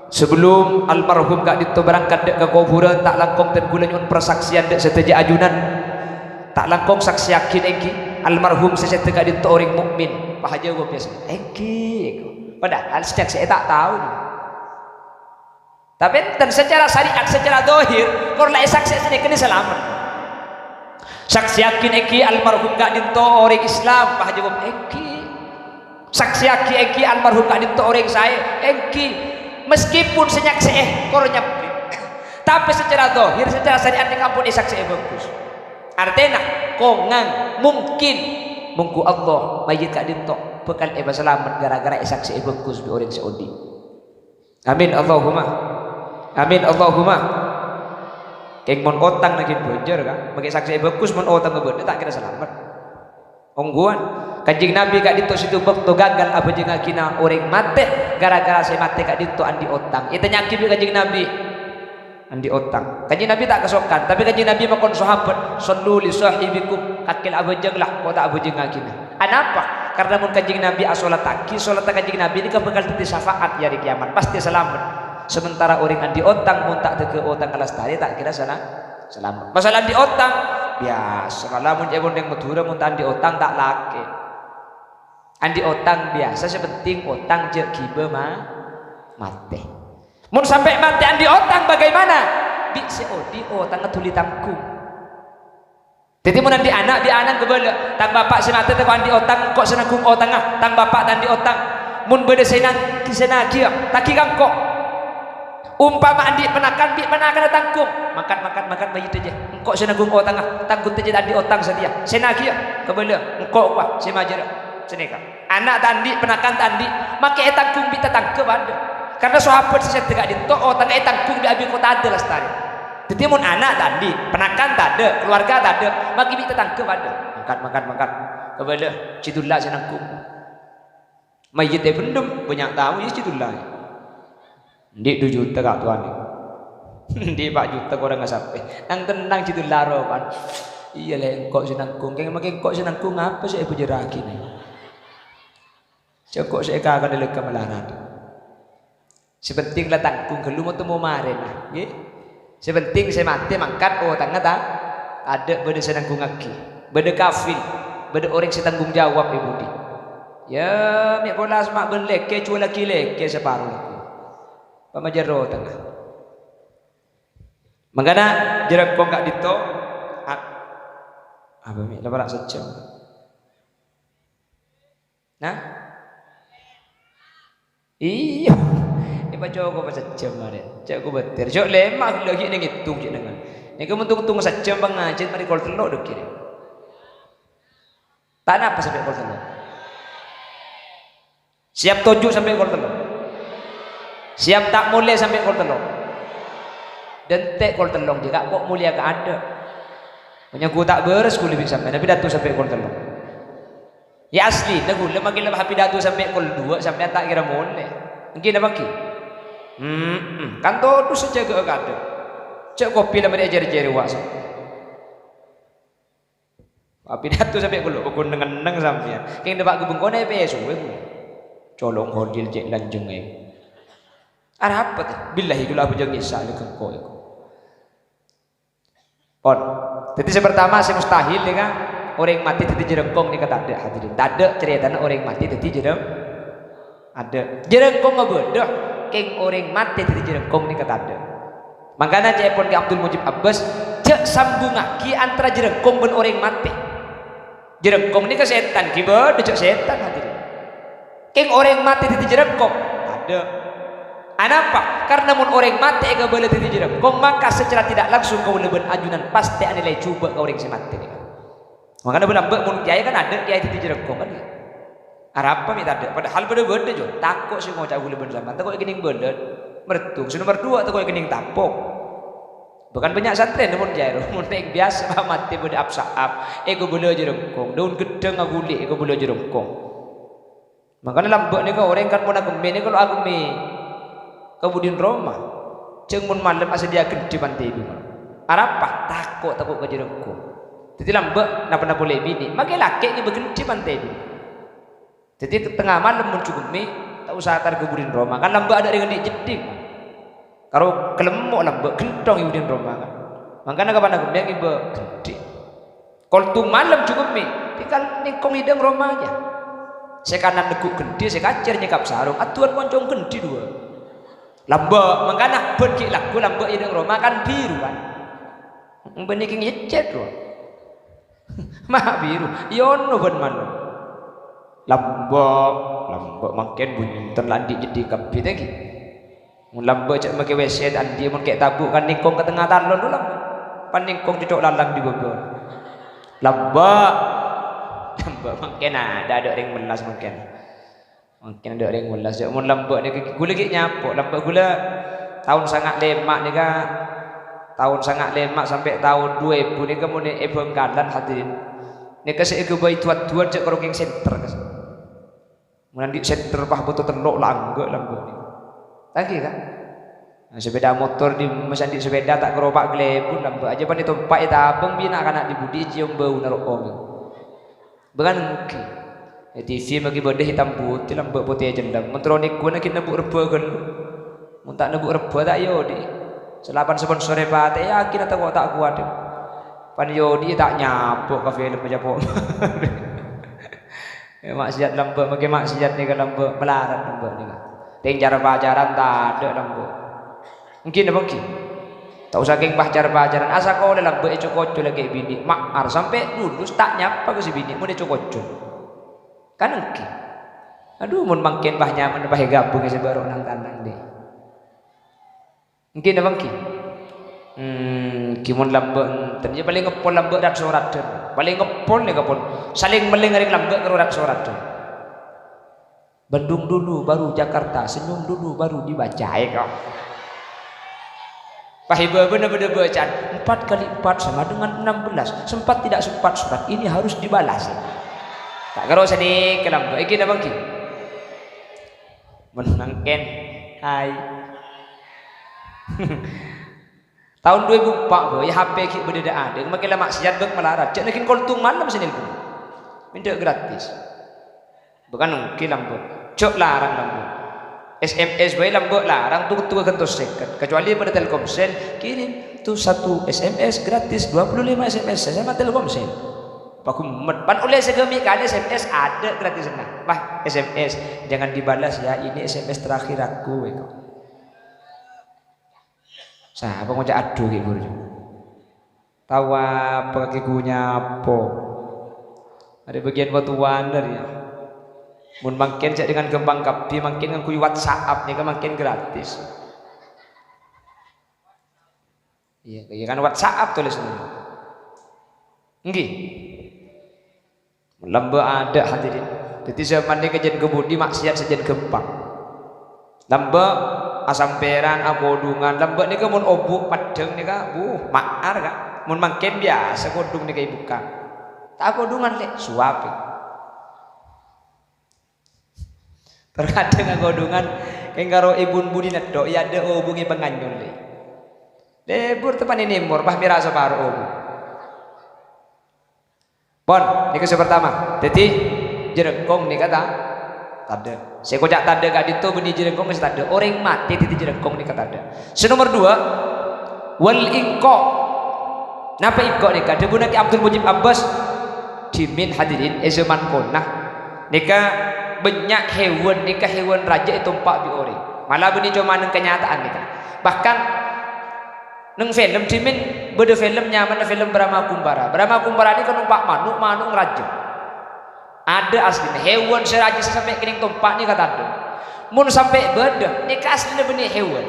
Sebelum almarhum ka'dinto berangkat dâ' ka kobhurân, ta' langkong dân kaulâ nyo'on parsaksèyan dâ' sadhâjâ ajunan. Ta' langkong saksèyaghi èngghi almarhum sè sèdhâ ka'dinto orèng mukmin. Bâh, ajâwâb biyasa, "Èngghi," èko. Padahal sè nyaksè'è ta' tao. Tapè enten, secara syariat, secara zahir, kor la èsaksè'è sanèka nè salamet. Saksèyaghi èngghi almarhum ka'dinto orèng Islam, bâh, ajâwâb, "Èngghi." Saksèyaghi èngghi almarhum ka'dinto orèng saè, èngghi. Meskipun sè nyaksè'è kor nyabbhi. Tapè secara zahir, secara syariat nèka ampon èsaksè'è bhâghus. Artèna, kongang, mungkin, mongghu Allah, mayyit ka'dinto bhâkal èpasalamet ghârâ-ghârâ èsaksè'è bhâghus bi' orèng sè odi'. Amin, Allahumma. Amin, Allahumma. Kèng mon otang naghi bhâjâr, Ka'. Makè saksè'è bhâghus, mon otangnga bâdâ, ta' kèra salamet. Ongghuwân. Kanjeng Nabi ka'dinto sèttong bâkto ghâgghâl abhâjângngaghinah orèng matè, ghârâ-ghârâ sè matè ka'dinto andi' otang. Ètanya'aghi bi' Kanjeng Nabi, andi' otang. Kanjeng Nabi ta' kasokan, tapè Kanjeng Nabi makon sahabat, "Shallu li shahibikum," kakè la abhâjâng la, ko' ta' abhâjângngaghinah. Anapa? Karna mon Kanjeng Nabi asolattaghi, solatta Kanjeng Nabi nèka bhâkal dhâddhi syafaat è Arè Kèyamat, pastè salamet. Sementara orèng andi' otang, mon ta' dhâgghâ' otang ka lastarè, ta' kèra sala-, salamet. Masalah andi' otang, biyasa, malah mon è bâdâ è Madhurâ, mon ta' andi' otang, ta' lakè. Andi' otang biyasa, sè penting otang jhâ' ghibâ ma-, matè. Mon sampè' matè andi' otang, bagaimana? Bi' sè odi' otangnga dhuli tangghung. Dhâddhi, mon andi' ana', bi' ana'na kabâlâ, "Tang bapa' sè matè tako' andi' otang, engko' sè nangghung otangnga. Tang bapa' ta' andi' otang. Mon bâdâ sè nang-, sè nagiyâ, taghi ka engko'." Ompama andi' ponakan, bi' ponakanna tangghung. "Mangkat, mangkat, mangkat, mayyit jâ. Engko' sè nangghung otangnga. Tangghut jâ ta' andi' otang satèya. Sè nagiyâ, kabâlâ. Engko' kowa sè majârâ." Sanèka. Ana' ta' andi', ponakan ta' andi', makè ètangghung bi' tatangghâ padâ. Karna sahabat sè sèdhâ ka'dinto otangnga ètangghung bi' Abi Qatadah lastarè. Dhâddhi, mon ana' ta' andi', ponakan tadâ', kalowarga tadâ', makè bi' tatangghâ padâ. "Mangkat, mangkat, mangkat. Kabâlâ, jhâ' dhuli sè nangghung." Mayyit èbendem, bânnya' tamoy, jhâ' dhuli. Andi' du juta ka' towan. Andi' pa' juta korang asapè. Nang-tennang jhâ' dhuli rowa. "Iyâ, lè', engko' sè nangghung." Kèng makè engko' sè nangghung apa sè èbhâjârraghi, nè? Jhâ' engko' sè èkakana lèkka malarat. Sè penting la tangghung ghâllu, mo-, temmo marèna, ngghi. Sè penting sè matè mangkat otangnga ta-, tadâ' bâdâ sè nangghungngaghi. Bâdâ kafil, bâdâ orèng sè tanggung jawab è budi. Yâ, mè' pola sè ma' bân lèkè, jhuwâllaghi lèkè saparo lèkè. Pamajâr otangnga. Mangkana, jhârângkong ka'dinto, a-, apa, mè', la para' sajjhâm. Nah? Iyâ. Èpacokop sajjhâm arèya. Cè' kobâtèr. Cè' lèma' ghellâ' ghi' nèng ètong cè' nèngan. Nèka mon tong-tong sajjhâm pangajhiyân marè kol tello' dhâggi' rè. Ta' napa sampè' kol tello'. Siap toju' sampè' kol tello'. Siap ta' molè sampè' kol tello'. Dântè' kol tello' jâ' ka' ko' molèya ka adâ'. Mon nyangghu ta' bârâs ghulâ bi' sampèyan, apidato sampè' kol tello'. Yâ, aslina ghulâ makkè la apidato sampè' kol duwâ', sampèyan ta' kèra molè. Èngghi napa èngghi? Hmm, kan todus sè jâgâ'â ka adâ'. Jâ' kopi la marè ajhâr-jhâr wa' sampèyan. Apidato sampè' kol tello', pokok neng-enneng sampèyan. Kèng dâpa' ka bengkona èpèsowè ghulâ. Colong Kholil cè' lanjhâng è. Arapa tè? Billahi ghulâ abhâjâng nyèsa' lè kengko' èko. Pon. Dhâddhi sè partama sè mustahil nèka orèng matè dhâddhi jhârângkong nèka tadâ', hadirin. Tadâ' carètana orèng matè dhâddhi jhârâng-, adâ'. Jhârângkongnga bâdâ, kèng orèng matè dhâddhi jhârângkong nèka tadâ'. Mangkana ca'èpon Kè Abdul Mujib Abbas, jhâ' sambhungngaghi antara jhârângkong bân orèng matè. Jhârângkong nèka sètan, ghi bâdâ jhâ' sètan, hadirin. Kèng orèng matè dhâddhi jhârângkong? Tadâ'. Anapa? Karna mon orèng matè èkabâlâ dhâddhi jhârângkong, maka secara tidak langsung kaulâ bân ajunan pastè anilai jhubâ' ka orèng sè matè nèka. Mangkana bâ' lambâ' mon kèyaè kan adâ' kèyaè dhâddhi jhârângkong kan, ya? Arapa mè' tadâ'? Padahal bâdâ-bâdâ, Jo. Tako' sè ngoca' ghulâ bân sampèyan, tako' èkennèng bâlât. Merdung, sè nomer dua, tako' èkennèng tapok. Bahkan bânnya' santrèna mon jarowa, mon rèng biyasa matè bâdâ ap-sa'ap, èkabâlâ jhârângkong, daun ghâddhâng aghuli' èkabâlâ jhârângkong. Mangkana lambâ' nèka orèng kan mon aghemmè nèka lo' aghemmè ka budina roma. Jhâng mon malem asadhiyâ ghândhi pantè è dhunnya. Arapa? Tako', tako' ka jhârângkong. Dhâddhi lambâ' napa-napa polè binè', makè lakè' ngibâ ghândhi pantè è dhunnya. Dhâddhi tengnga malem mon jhugemmè, ta' osa tar ka budina roma. Kan lambâ' adâ' rèng andi' jeddhing. Karo kalemmo' lambâ' ghentong è budina roma kan. Mangkana kapan aghemmè ngibâ ghândhi. Koltung malem jhugemmè, tinggal nèngkong è dhâng roma jâ. Sè kanan neggu' ghândhi, sè kacèr nyèkap sarong, adduwân moncong ghândhi dhuwâ'. Lambâ', mangkana bân ghi' lagghu lambâ' è dhâng roma kan biru kan. Bânnè kèng ècèt rowa. Ma' biru, èyono bân malem. Lambâ', lambâ' mangkèn bunten la andi' jeddhing kabbhi ta' ghi. Mon lambâ' jhâ' makè W C ta' andi', mon kè' tabu' kan nèngkong ka tengnga talon dhu lambâ'. Pan nèngkong cocok lalang dhi bâbâ. Lambâ', lambâ' mangkèn adâ', adâ' rèng mellas mangkèn. Mangkèn adâ' rèng mellas, jhâ' mon lambâ' nèka ghulâ ghi' nyapo, lambâ' ghulâ taon sanga' lèma' nèka, taon sanga' lèma' sampè' taon du èbu nèka mon è Bhângkalan, hadirin. Nèka sè èghâbây du-adduwân jhâ' karo kèng senter, kas. Mon andi' senter pas bâto tello' la angghâ' lambâ' nèka. Ta' ghi, kan? Nah, sepeda motor dhi-, masa andi' sepeda ta' karo pa' glebun lambâ' jâ pan ètompa' ètabâng bi' na'-kana' dhi-budhi èciom bâuna ro'om. Bâ' kan èngghi. È T V maghi bâdâ hitam putih lambâ' potè cellem. Mon terro nèko na ghi' nebbu' rebbhâ ghâllu. Mon ta' nebbu' rebbhâ ta' èodi'i. Salapan sponsor èpatè'è yakin atako ta' kowat. Pan èodi'i ta' nyapo ka film nyapo. Eh, maksiat lambâ', maghi maksiat nèka lambâ', malarat lambâ' nèka. Tèng car-pacaran tadâ' lambâ'. Èngghi napa èngghi? Ta' osa kèng pacar-pacaran, asakola lambâ' èco-koco lakè' binè', ma'ar sampè' lulus ta' nyapa ka sè binè' mon èco-koco. Kan èngghi. Adhu, mon mangkèn pas nyaman pas èghâbung sè bâro' nang-tanang dhi. Èngghi napa èngghi? Hmm, èngghi mon lambâ' enten, ya palèng èpol lambâ' rad-soraddhân. Palèng èpol nèka pon. Salèng mellèng arèng lambâ' karo rad-soraddhân. Bandung dulu, baru Jakarta, senyum dulu, baru dibaca, ya, kok. Pas è bâbâna bâdâ bâcaan, empat kali empat sama dengan enam belas. Sempat tidak sempat surat ini harus dibalas. Ta' karo sanèka lambâ', èngghi napa èngghi? Mon mangkèn, hai. Taon du èbu empa', Boy, H P ghi' bâdâ dâ'-adâ', mangkèn la maksiat bân malarat. Jhâ' naghin koltung malem sè nèlpon. Mènta' gratis. Bâ' kan èngghi lambâ'. Jhâ' larang lambâ'. S M S bhâi lambâ' larang, tunggu-tunggu ghântos sèket. Kecuali bâdâ Telkomsel, kirim tuh satu S M S gratis, dua puluh lima S M S, sè sama Telkomsel. Paghummet. Pan ollè sè ghâmi' kalè S M S adâ' gratisanna. Wah, S M S, jangan dibalas ya, ini S M S terakhir aku, gitu. Sapa ngoca' adhu ghi' buru? Tao apa kakè ghu nyapo? Arè bâgiyân watu-watu rèya. Mon mangkèn cè' dengan ghâmpang kabbhi, mangkèn ngangghuy WhatsApp nèka mangkèn gratis. Iyâ, iyâ kan WhatsApp tolèsanna. Ènggi. Lambâ' adâ', hadirin. Dhâddhi, zaman nèka jhân kabudi maksiat sajân ghâmpang. Lambâ' asampèran, akodhungan. Lambâ' nèka mon obu' paddhâng nèka, buh, ma'ar, Ka'. Mon mangkèn biyasa kodhung nèka èbukka'. Ta' akodhungan, Lè', suwapè. Terkadang akodhungan, kèng karo èbun budina tok, iyâ adâ' obungè panganyol, Lè'. Lebur teppa'na nèmor, pas mèra saparo obu. Pon, nèka sè partama. Dhâddhi, jhârângkong nèka ta-, tadâ'. Sè èkoca' tadâ' ka'dinto bânnè jhârângkong sè tadâ'. Orèng matè dhâddhi jhârângkong nèka tadâ'. Sè nomer duwâ', wal ingqa'. Napa ingqa' nèka? Dhâbuna Kè Abdul Mujib Abbas, dhimèn hadirin, è zaman kona. Nèka bânnya' hèwan, nèka hèwan rajâ ètompa' bi' orèng. Mala bânnè coma neng kanyata'an nèka. Bahkan, neng film dhimèn bâdâ film nyamana film Brahma Kumbara. Brahma Kumbara nèka nompa' mano', mano' rajâ. Adâ' asli, hèwan sè rajâ sè sampè' kènèng tompa' nèka tadâ'. Mon sampè' bâdâ, nèka aslina bânnè hèwan.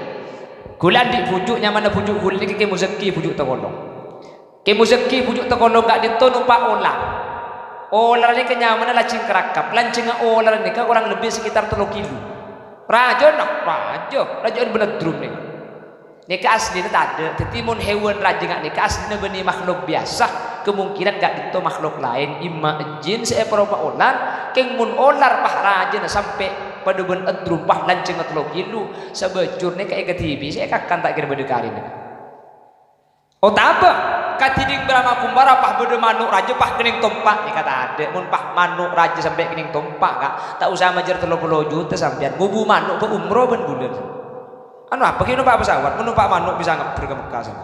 Ghulâ andi' bhuju' nyamana bhuju' ghulâ nèka Kè Muzaki bhuju' Takolong. Kè Muzaki bhuju' Takolong ka'dinto nompa' olar. Olar nèka nyamana lajhing karakap. Lanjhângnga olar nèka korang lebbi sekitar tello kilo. Rajâna, rajâ, rajâ bân eddrum nèka. Nèka aslina tadâ'. Dhâddhi, mon hèwan rajâ nga' nèka aslina bânnè makhluk biyasa, kemungkinan ka'dinto makhluk laèn, imma jin sè èparopa olar, kèng mon olar pas rajâna sampè' padâ bân eddrum pas lanjhângnga tello kilo, sabâjâr nèka èkadhibi sè èkakan ta' kèra bâdâ karèna. Otabâ, kadhi dhing Brahma Kumbara pas bâdâ mano' rajâ pas kènèng tompa' nèka tadâ'. Mon pas mano' rajâ sampè' kènèng tompa', Ka', ta' osa majâr tello polo juta sampèyan. Ngobu mano' bâ' umroh bân bulân. Anu apa ghi' nompa' pesawat, mon nompa' mano' bisa ngebbher ka Mekkah sana.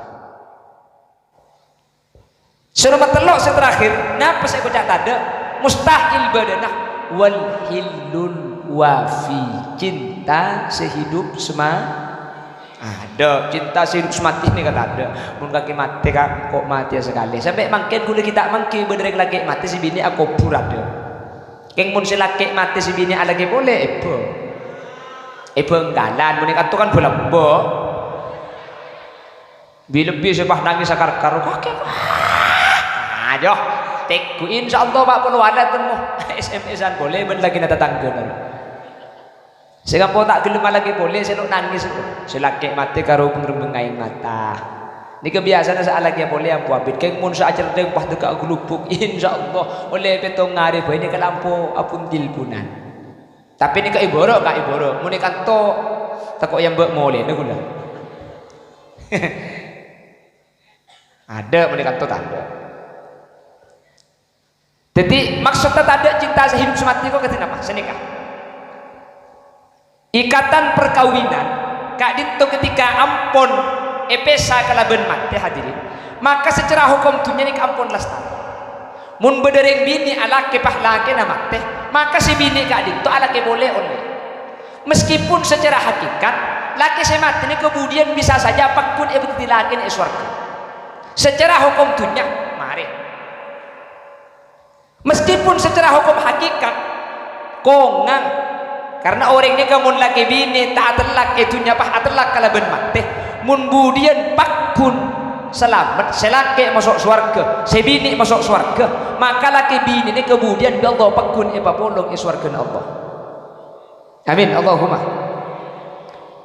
Sè nomer tello' sè terakhir, napa sè èkoca' tadâ'? Mustahil bâdâna wal hillul wafi, cinta sehidup sema-, adâ', cinta sehidup semati nèka tadâ'. Mon kakè matè, Ka', ko' matèya sakalè. Sampè' mangkèn ghulâ ghi' ta' mangghi bâdâ rèng lakè' matè sè binè' akobhur adâ'. Kèng mon sè lakè' matè sè binè' alakè polè, èbâ. Èbâ enggalan, mon è kanto kan bâlâmbâ. Bi-, lebbi sè pas nangès sakar-karo, "Kakè, Pak." Aduh, tèngghu, insyaallah, Pak, polo ala temmo. S M S-an polè bân lakèna tatangghâna. Sè ngampo ta' ghellem alakè polè, sè lo' nangès. Sè lakè' matè karo beng-rembeng aèng mata. Nèka biyasana sè alakè polè ampo abit. Kèng mon sè acerdhâng pas dâkka' ghlubuk, insyaallah, ollè pèttong arè bhâi nèka la ampo abun tilpunan. Tapè nèka èbârâ', Ka', èbârâ'. Mon è kanto, tako' èyambâ' molèna ghulâ. Adâ' mon è kanto tadâ'. Dhâddhi, maksodda tadâ' cinta sehidup semati kok kadhi napa? Sanèka. Ikatan perkawinan ka'dinto ketika ampon èpèsa kalabân matè, hadirin, maka secara hukum dhunnya nèka ampon lastarè. Mon bâdâ rèng binè' alakè pas lakèna matè, maka sè binè' ka'dinto alakè polè ollè. Meskipun secara hakikat, lakè sè matè nèka budiyân bisa saja pagghun èbâdâddhi lakèna è sowarghâ. Secara hukum dhunnya, marè. Meskipun secara hukum hakikat, kongang. Karena orèng nèka mon lakè binè ta' atellak è dhunnya pas atellak kalabân matè, mon budiyân pagghun salamet, sè lakè maso' sowarghâ, sè binè' maso' sowarghâ, maka lakè binè nèka budiyân bi' Allah pagghun èpapolong è sowarghâna Allah. Amin, Allahumma.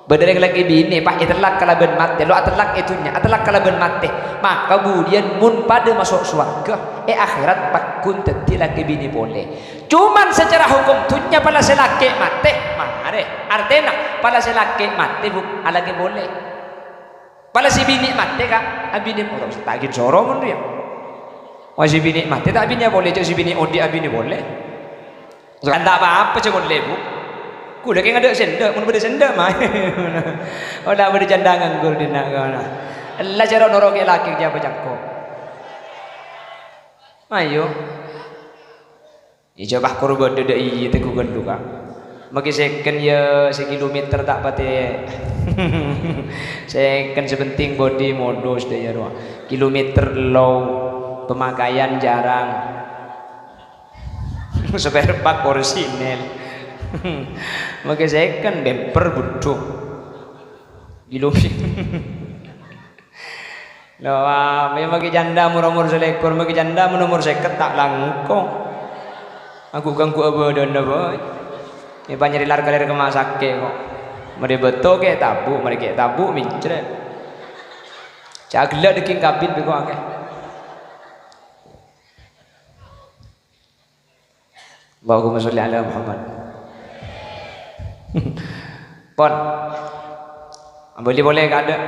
Bâdâ rèng lakè binè, pas ètellak kalabân matè, lo' atellak è dhunnya, atellak kalabân matè. Maka budiyân mon padâ maso' sowarghâ, è akhèrat pagghun dhâddhi lakè binè polè. Cuman secara hukum dhunnya pala sè lakè matè, marè. Artèna, pala sè lakè matè, Bu, alakè polè. Pala sè binè' matè, Ka', abinè polè. Ta' ghi' soro mon rèya. Wah, sè binè' matè ta' abinè polè, jhâ' sè binè' odi' abinè polè. Kan ta' pa-apa, jhâ' mon lèbuk. Ghulâ kèng adâ' sèndhâ', mon bâdâ sèndhâ', mayu. Oh, ta' bâdâ jhândhâ nganggur dinna' kono. Ella jhâ' ro' noro' kè lakè jhâ' apa cangko. Mayu. Iyâ, jhâ' pas kor bâdâ dâ' iyâ teggu ghâllu, Ka'. Makè second, iyâ, sekilometer ta' patè. Second, sè penting bodi modus dâ' iyâ rowa. Kilometer ello, pemakaian jarang. Spare part orisinal. Makè second, bemper budhu. Kilometer. Lho, apa ya, maghi janda umur-umur salèkor, maghi janda mon umur sèket ta' langkong. Ghu-ganggu abâdâna bhâi. Èpanyarè lar-kalèr ka rumah sakè' kok. Marè bâto kè' tabu', marè kè' tabu' mèncrè'. Ca' ghellâ' dhâging kabin bi' kok akè. Allahumma sholli ala Muhammad. Pon. Abâli polè kaadâ'.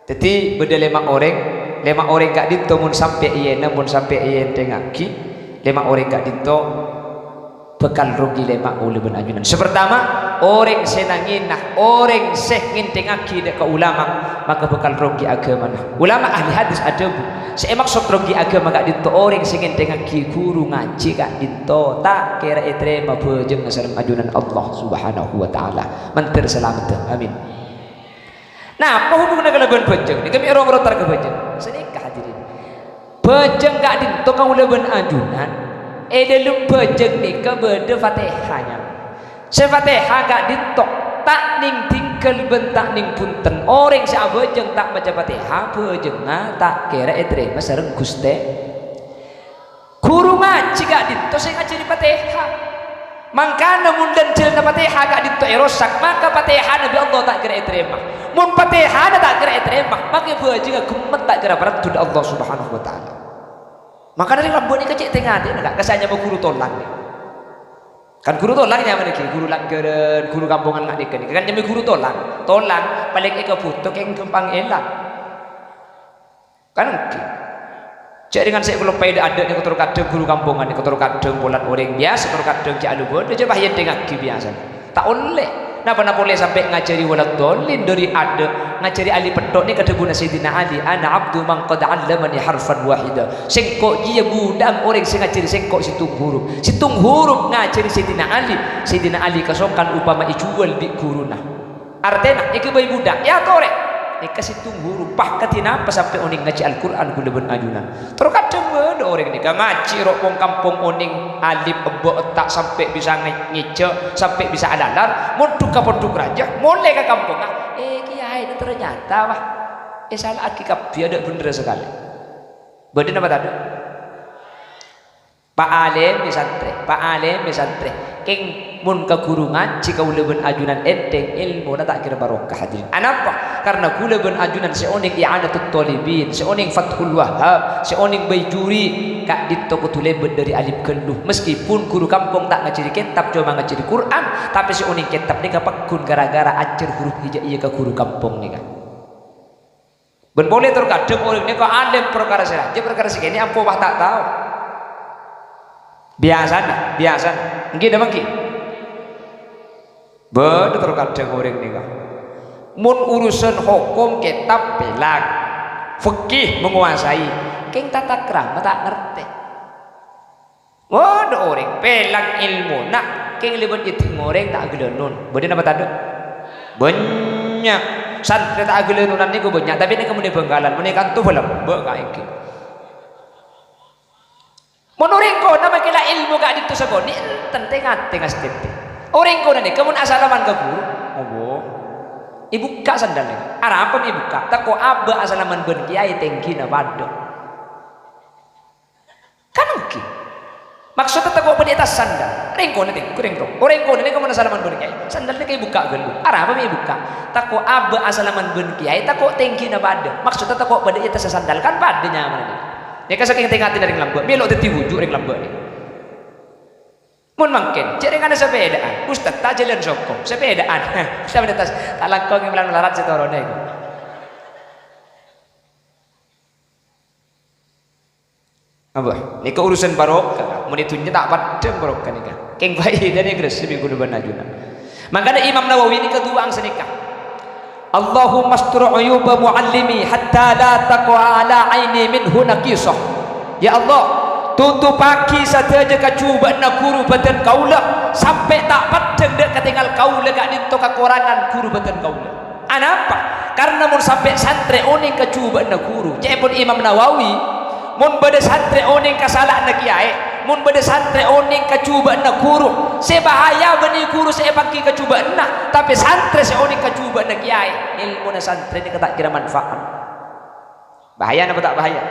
Dhâddhi, bâdâ lèma' orèng, lèma' orèng ka'dinto mon sampè' èyèna, mon sampè' èyènthèngngaghi, lèma' orèng ka'dinto bhâkal rogi lèma' kaulâ bân ajunan. Sè partama, orèng sè nangèna, orèng sè ngènthèngngaghi dâ' ka ulama, maka bhâkal rogi aghâmana. Ulama ahli hadis adhâbu, sè èmaksod rogi aghâma ka'dinto orèng sè ngènthèngngaghi ghuru ngajhi ka'dinto ta' kèra ètarèma bhâjângnga sareng ajunan Allah Subhanahu wa Ta'ala. Mandhâr salameddhâ. Amin. Napa hubunganna kalabân bhâjâng? Nèka mè' rong rotar ka bhâjâng. Sanèka, hadirin. Bhâjâng ka'dinto kaulâ bân ajunan, è dhâlem bhâjâng nèka bâdâ Fatihahnya. Sè Fatihah ka'dinto ta' nèng tinggal bân ta' nèng bhunten. Orèng sè abhâjâng ta' maca Fatihah, bhâjângnga ta' kèra ètarèma sareng Ghustè. Ghuru ngajhi ka'dinto sè ngajhâri Fatihah. Mangkana mon dhân-dhâlânna Fatihah ka'dinto èrosak, maka Fatihahna bi' Allah ta' kèra ètarèma. Mon Fatihahna ta' kèra ètarèma, maka bhâjângnga ghemmet ta' kèra parlo dâ' Allah Subhanahu wa Ta'ala. Mangkana rèng lambâ' nèka cè' tè-ngatèna, Ka', ka sè anyama ghuru tolang nèka. Kan ghuru tolang nyamana ghi, ghuru langghârân, ghuru kampongan nga' nèka nèka. Kan nyama ghuru tolang. Tolang palèng èkabhuto kèng ghâmpang èlang. Kan èngghi. Jhâ' rèng sè kaloppaè dâ'-adâ' nèka, terkadang ghuru kampongan nèka, terkadang polana orèng biyasa, terkadang jhâ' alubâdhâ, jhâ' pas èyènthèngngaghi biyasa. Ta' ollè. Napa-napa ollè sampè' ngajhâri waladhdhallin dâri adâ', ngajhâri alif petto' nèka dhâbuna Sayyidina Ali, "Ana abdu man qad 'allamani harfan wahida." Sèngko' jiyâ budhâ'ân orèng sè ngajhâri sèngko' sèttong hurup. Sèttong hurup ngajhâri Sayyidina Ali. Sayyidina Ali kasokan upama èjhuwâl bi' ghuruna. Artèna, èghâbây budhâk, èyatorè. Nèka sèttong hurup, pas kadhi napa sampè' onèng ngajhi Al-Qur'an kaulâ bân ajunan. Terkadang bâdâ orèng nèka ngajhi ro' pong-kampong onèng alif ebba' etta' sampè' bisa nge-, ngèjhâ', sampè' bisa alalar, mondhuk ka pondhuk rajâ, molè ka kampongnga. Eh, kèyaèna ternyata, wah, èsala'aghi kabbhi, adâ' bhendherra sakalè. Bâdâ napa tadâ'? Paalèmè santrè, paalèmè santrè. Kèng mon ka ghuru ngajhi kaulâ bân ajunan ènthèng, èlmona ta' kèra barokah, hadirin. Anapa? Karna kaulâ bân ajunan sè onèng I'anatut Thalibin, sè onèng Fathul Wahhab, sè onèng Baijuri, ka'dinto kodhu lèbât dâri alif ghâllu. Meskipun ghuru kampong ta' ngajhâri kètab, coma ngajhâri Qur'an, tapè sè onèng kètab nèka pagghun ghârâ-ghârâ ajhâr hurup hija'iyah ka ghuru kampong nèka. Bân polè terkadang orèng nèka alim parkara sè rajâ, parkara sè kènè' ampo pas ta' tao. Biyasana, biyasana. Èngghi napa èngghi? Bâdâ terkadang orèng nèka. Mon urusan hokom kètab pèlang, fikih menguasai, kèng tata krama ta' ngartè. Bâdâ orèng pèlang èlmona, kèng lèbât èdhing orèng ta' aghâlânon. Bâdâ napa tadâ'? Bânnya'. Santrè ta' aghâlânonan nèko bânnya', tapè nèka mon è Bangkalan, mon è kanto bâlâmbâ' ka èngghi. Mon orèng kona makè la èlmo ka'dinto sakonè', enten tè-ngatè ngastètè. Orèng kona nèka mon asalaman ka ghuru, Allah. Èbukka' sandal nèka. Arapa mè' èbukka'? Tako' abâ' asalaman bân kèyaè tèngghina padâ. Kan èngghi. Maksodda tako' bâdâ è attas sandal. Rèng kona tèngghu, rèng to. Orèng kona nèka mon asalaman bân kèyaè. Sandal nèka èbukka' ghâllu. Arapa mè' èbukka'? Tako' abâ' asalaman bân kèyaè, tako' tèngghina padâ. Maksodda tako' bâdâ è attassa sandal. Kan padâ nyamana nèka. Nèka sakèng tè-ngatèna rèng lambâ'. Mèlo dhâddhi bhuju' rèng lambâ' nèka. Mon mangkèn, jhâ' rèng ana sapèdaan. Ustad, ta' jhâlân sokong. Sapèdaan. Sapèda attas. Ta' langkong mèlang malarat sè toronè. Apa? Nèka urusan barokah. Mon è dhunnya ta' paddhâng barokah nèka. Kèng bhâi dhâddhi gressè bi' kaulâ bân ajunan. Mangkana Imam Nawawi nèka du'a'an sanèka. "Allahumma astur uyuba mu'allimi hatta la taqa'a ala aini minhu naqisah." Ya Allah, tutupaghi sadhâjâ kajhubâ'ânna ghuru bâdân kaulâ, sampè' ta' paddhâng dâ' katèngal kaulâ ka'dinto kakorangan ghuru bâdân kaulâ. Anapa? Karna mon sampè' santrè onèng kajhubâ'ânna ghuru, ca'èpon Imam Nawawi, mon bâdâ santrè onèng kasala'anna kèyaè, mon bâdâ santrè onèng kajhubâ'ânna ghuru, sè bahaya bânnè ghuru sè èpangghi kajhubâ'ânna, tapè santrè sè onèng kajhubâ'ânna kèyaè, èlmona santrè nèka ta' kèra manfaat. Bahaya napa ta' bahaya?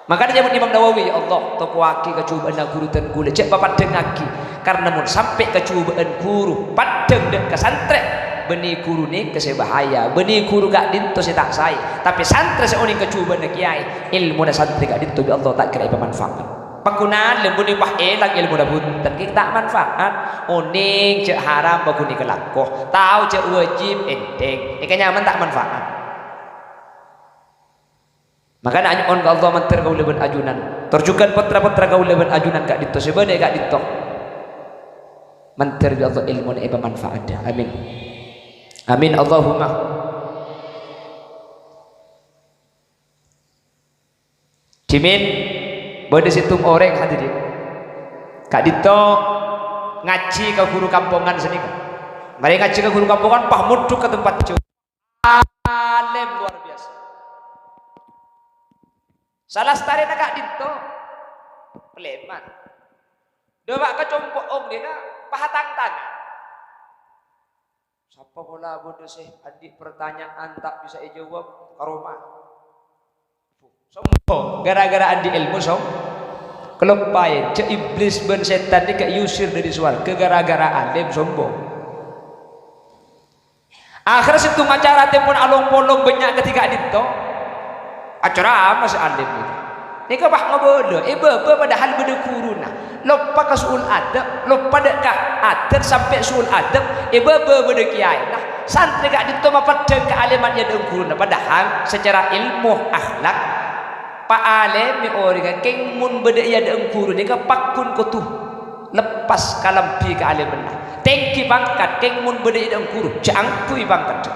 Makana ca'èpon Imam Nawawi, "Ya Allah, tokowaghi kajhubâ'ânna ghuru dân kaulâ, jhâ' papaddhângngaghi. Karna mon sampè' kajhubâ'ân ghuru paddhâng dâ' ka santrè, bânnè ghuru nèka sè bahaya, bânnè ghuru ka'dinto sè ta' saè. Tapè santrè sè onèng kajhubâ'ânna kèyaè, èlmona santrè ka'dinto bi' Allah ta' kèra èpamanfaat." Paggun alèm bânnè pas èlang èlmona bhunten, ghi' ta' manfaat. Onèng jhâ' haram bâ ghun èkalako, tao jhâ' wajib ènthèng, èkanyaman ta' manfaat. Makana anyo'on ka Allah mandhâr kaulâ bân ajunan, tor jhughân pottra-pottra kaulâ bân ajunan ka'dinto sè bâdâ è ka'dinto. Mandhâr bi' Allah èlmona èpamanfaat. Amin. Amin, Allahumma. Dhimèn bâdâ sèttong orèng, hadirin. Ka'dinto ngajhi ka ghuru kampongan sanèka. Marè ngajhi ka ghuru kampongan, pas mondhuk ka tempat jhâu. Alèm luar biasa. Salastarèna ka'dinto, palèman. Dâpa' ka compo' ongghu nèka, pas tang-tangan. Sapa pola bâdâ sè andi' partanya'an ta' bisa èjâwâb ka roma? Sombong, gara-gara andi' èlmo som-, kaloppaè, jhâ' iblis bân sètan nèka èusir dâri sowarghâ gara-gara alèm sombong. Akhèrra sèttong acara tempon along-polong bânnya' kadhi ka'dinto. Acarama sè alèm nèka. Nèka pas ngabâlâ, è bâbâ padahal bâdâ ghuruna. Loppa ka su'ul adab, loppa dâ' ka adat sampè' su'ul adab, è bâbâ bâdâ kèyaèna. Santrè ka'dinto mapeddhâng kaalèman è adâ'na ghuruna, padahal sacara èlmo akhlak, paalèmè orèngnga kèng mon bâdâ è adâ'na ghuru nèka pagghun kodhu leppas kalambhi kaalèmanna. Tèngghi pangkat, kèng mon bâdâ è adâ'na ghuru, jhâ' angghuy pangkaddhâ.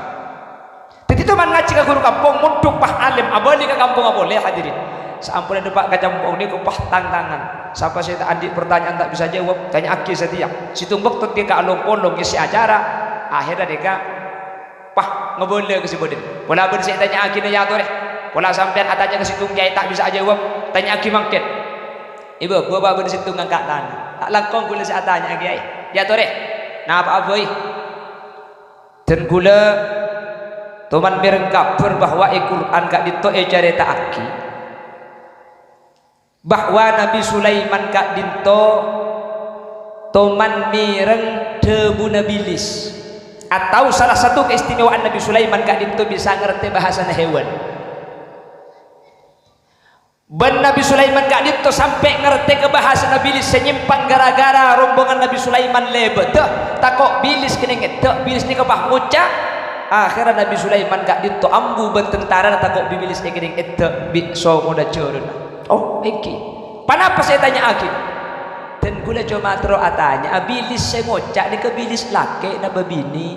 Dhâddhi, toman ngajhi ka ghuru kampong, mondhuk pas alèm, abâli ka kampongnga polè, hadirin. Saamponna dâpa' ka compo' nèko pas tang-tangan. Sapa sè ta' andi' partanya'an ta' bisa jâwâb, tanya'aghi satèya. Sèttong bâkto dhika along-polong ngèssè acara, akhèrra dhika pas ngabâlâ ka sè bâdâ. Pola bâdâ sè ètanya'aghina, ya torè. Pola sampèyan atanya ka sèttong kèyaè ta' bisa ajâwâb, tanya'aghi mangkèn. È bâbâ bâdâ sèttong ngangka' tangan. Ta' langkong ghulâ sè atanya'a kèyaè. Ya torè. Napa'a bhâi? Dân ghulâ toman mèreng kabhâr bahwa è Qur'an ka'dinto ècarèta'aghi bahwa Nabbhi Sulaiman ka'dinto toman mèreng dhâbuna bilis, atau salah satu keistimewaan Nabbhi Sulaiman ka'dinto bisa ngartè bhâsana hèwan. Bân Nabbhi Sulaiman ka'dinto sampè' ngartè ka bhâsana bilis sè nyèmpang gara-gara rombongan Nabbhi Sulaiman lèbâdhâ, tako' bilis kennèng èdhâ', bilis nèka pas ngoca'. Akhèrra Nabbhi Sulaiman ka'dinto ambu bân tentarana tako' bilis èkennèng èdhâ' bi' songona jârâna. Oh, èngghi. Ponapa sè ètanya'aghi? Dân ghulâ coma terro atanya'a, bilis sè ngoca' nèka bilis lakè' napa binè'?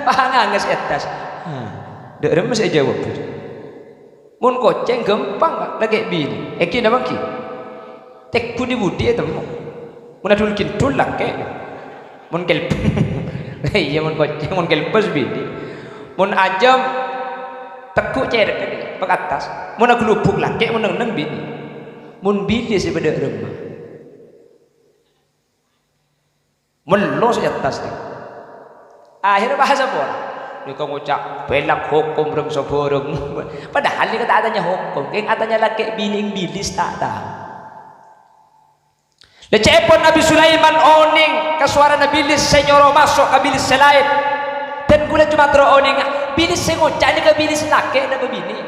Pas nganges è attas. Hah, dâ' remma sè èjâwâb. Mon kocèng ghâmpang, lakè' binè'. Èngghi napa èngghi? Teggu' dhi-budhi ètemmo. Mon adhul-ghindhul, lakè'. Mon kèlbès, iyâ, mon kocèng, mon kèlbès binè'. Mon ajâm, teggu' cèrèk, pas attas. Mon aghâlubuk, lakè', mon neng-enneng binè'. Mon bilis sè bâdâ remma. Mello sè attas, nè. Akhèrra bhâsa pon. Nèka ngoca', "Bellâ hokom rèng sabhârâng." Padahal nèka ta' atanya hokom, kèng atanya lakè' binè' bilis ta' tao. Lè ca'èpon Nabbhi Sulaiman onèng ka sowarana bilis sè nyoro maso' ka bilis sè laèn. Dân ghulâ coma terro onènga, bilis sè ngoca' nèka bilis lakè' napa binè'.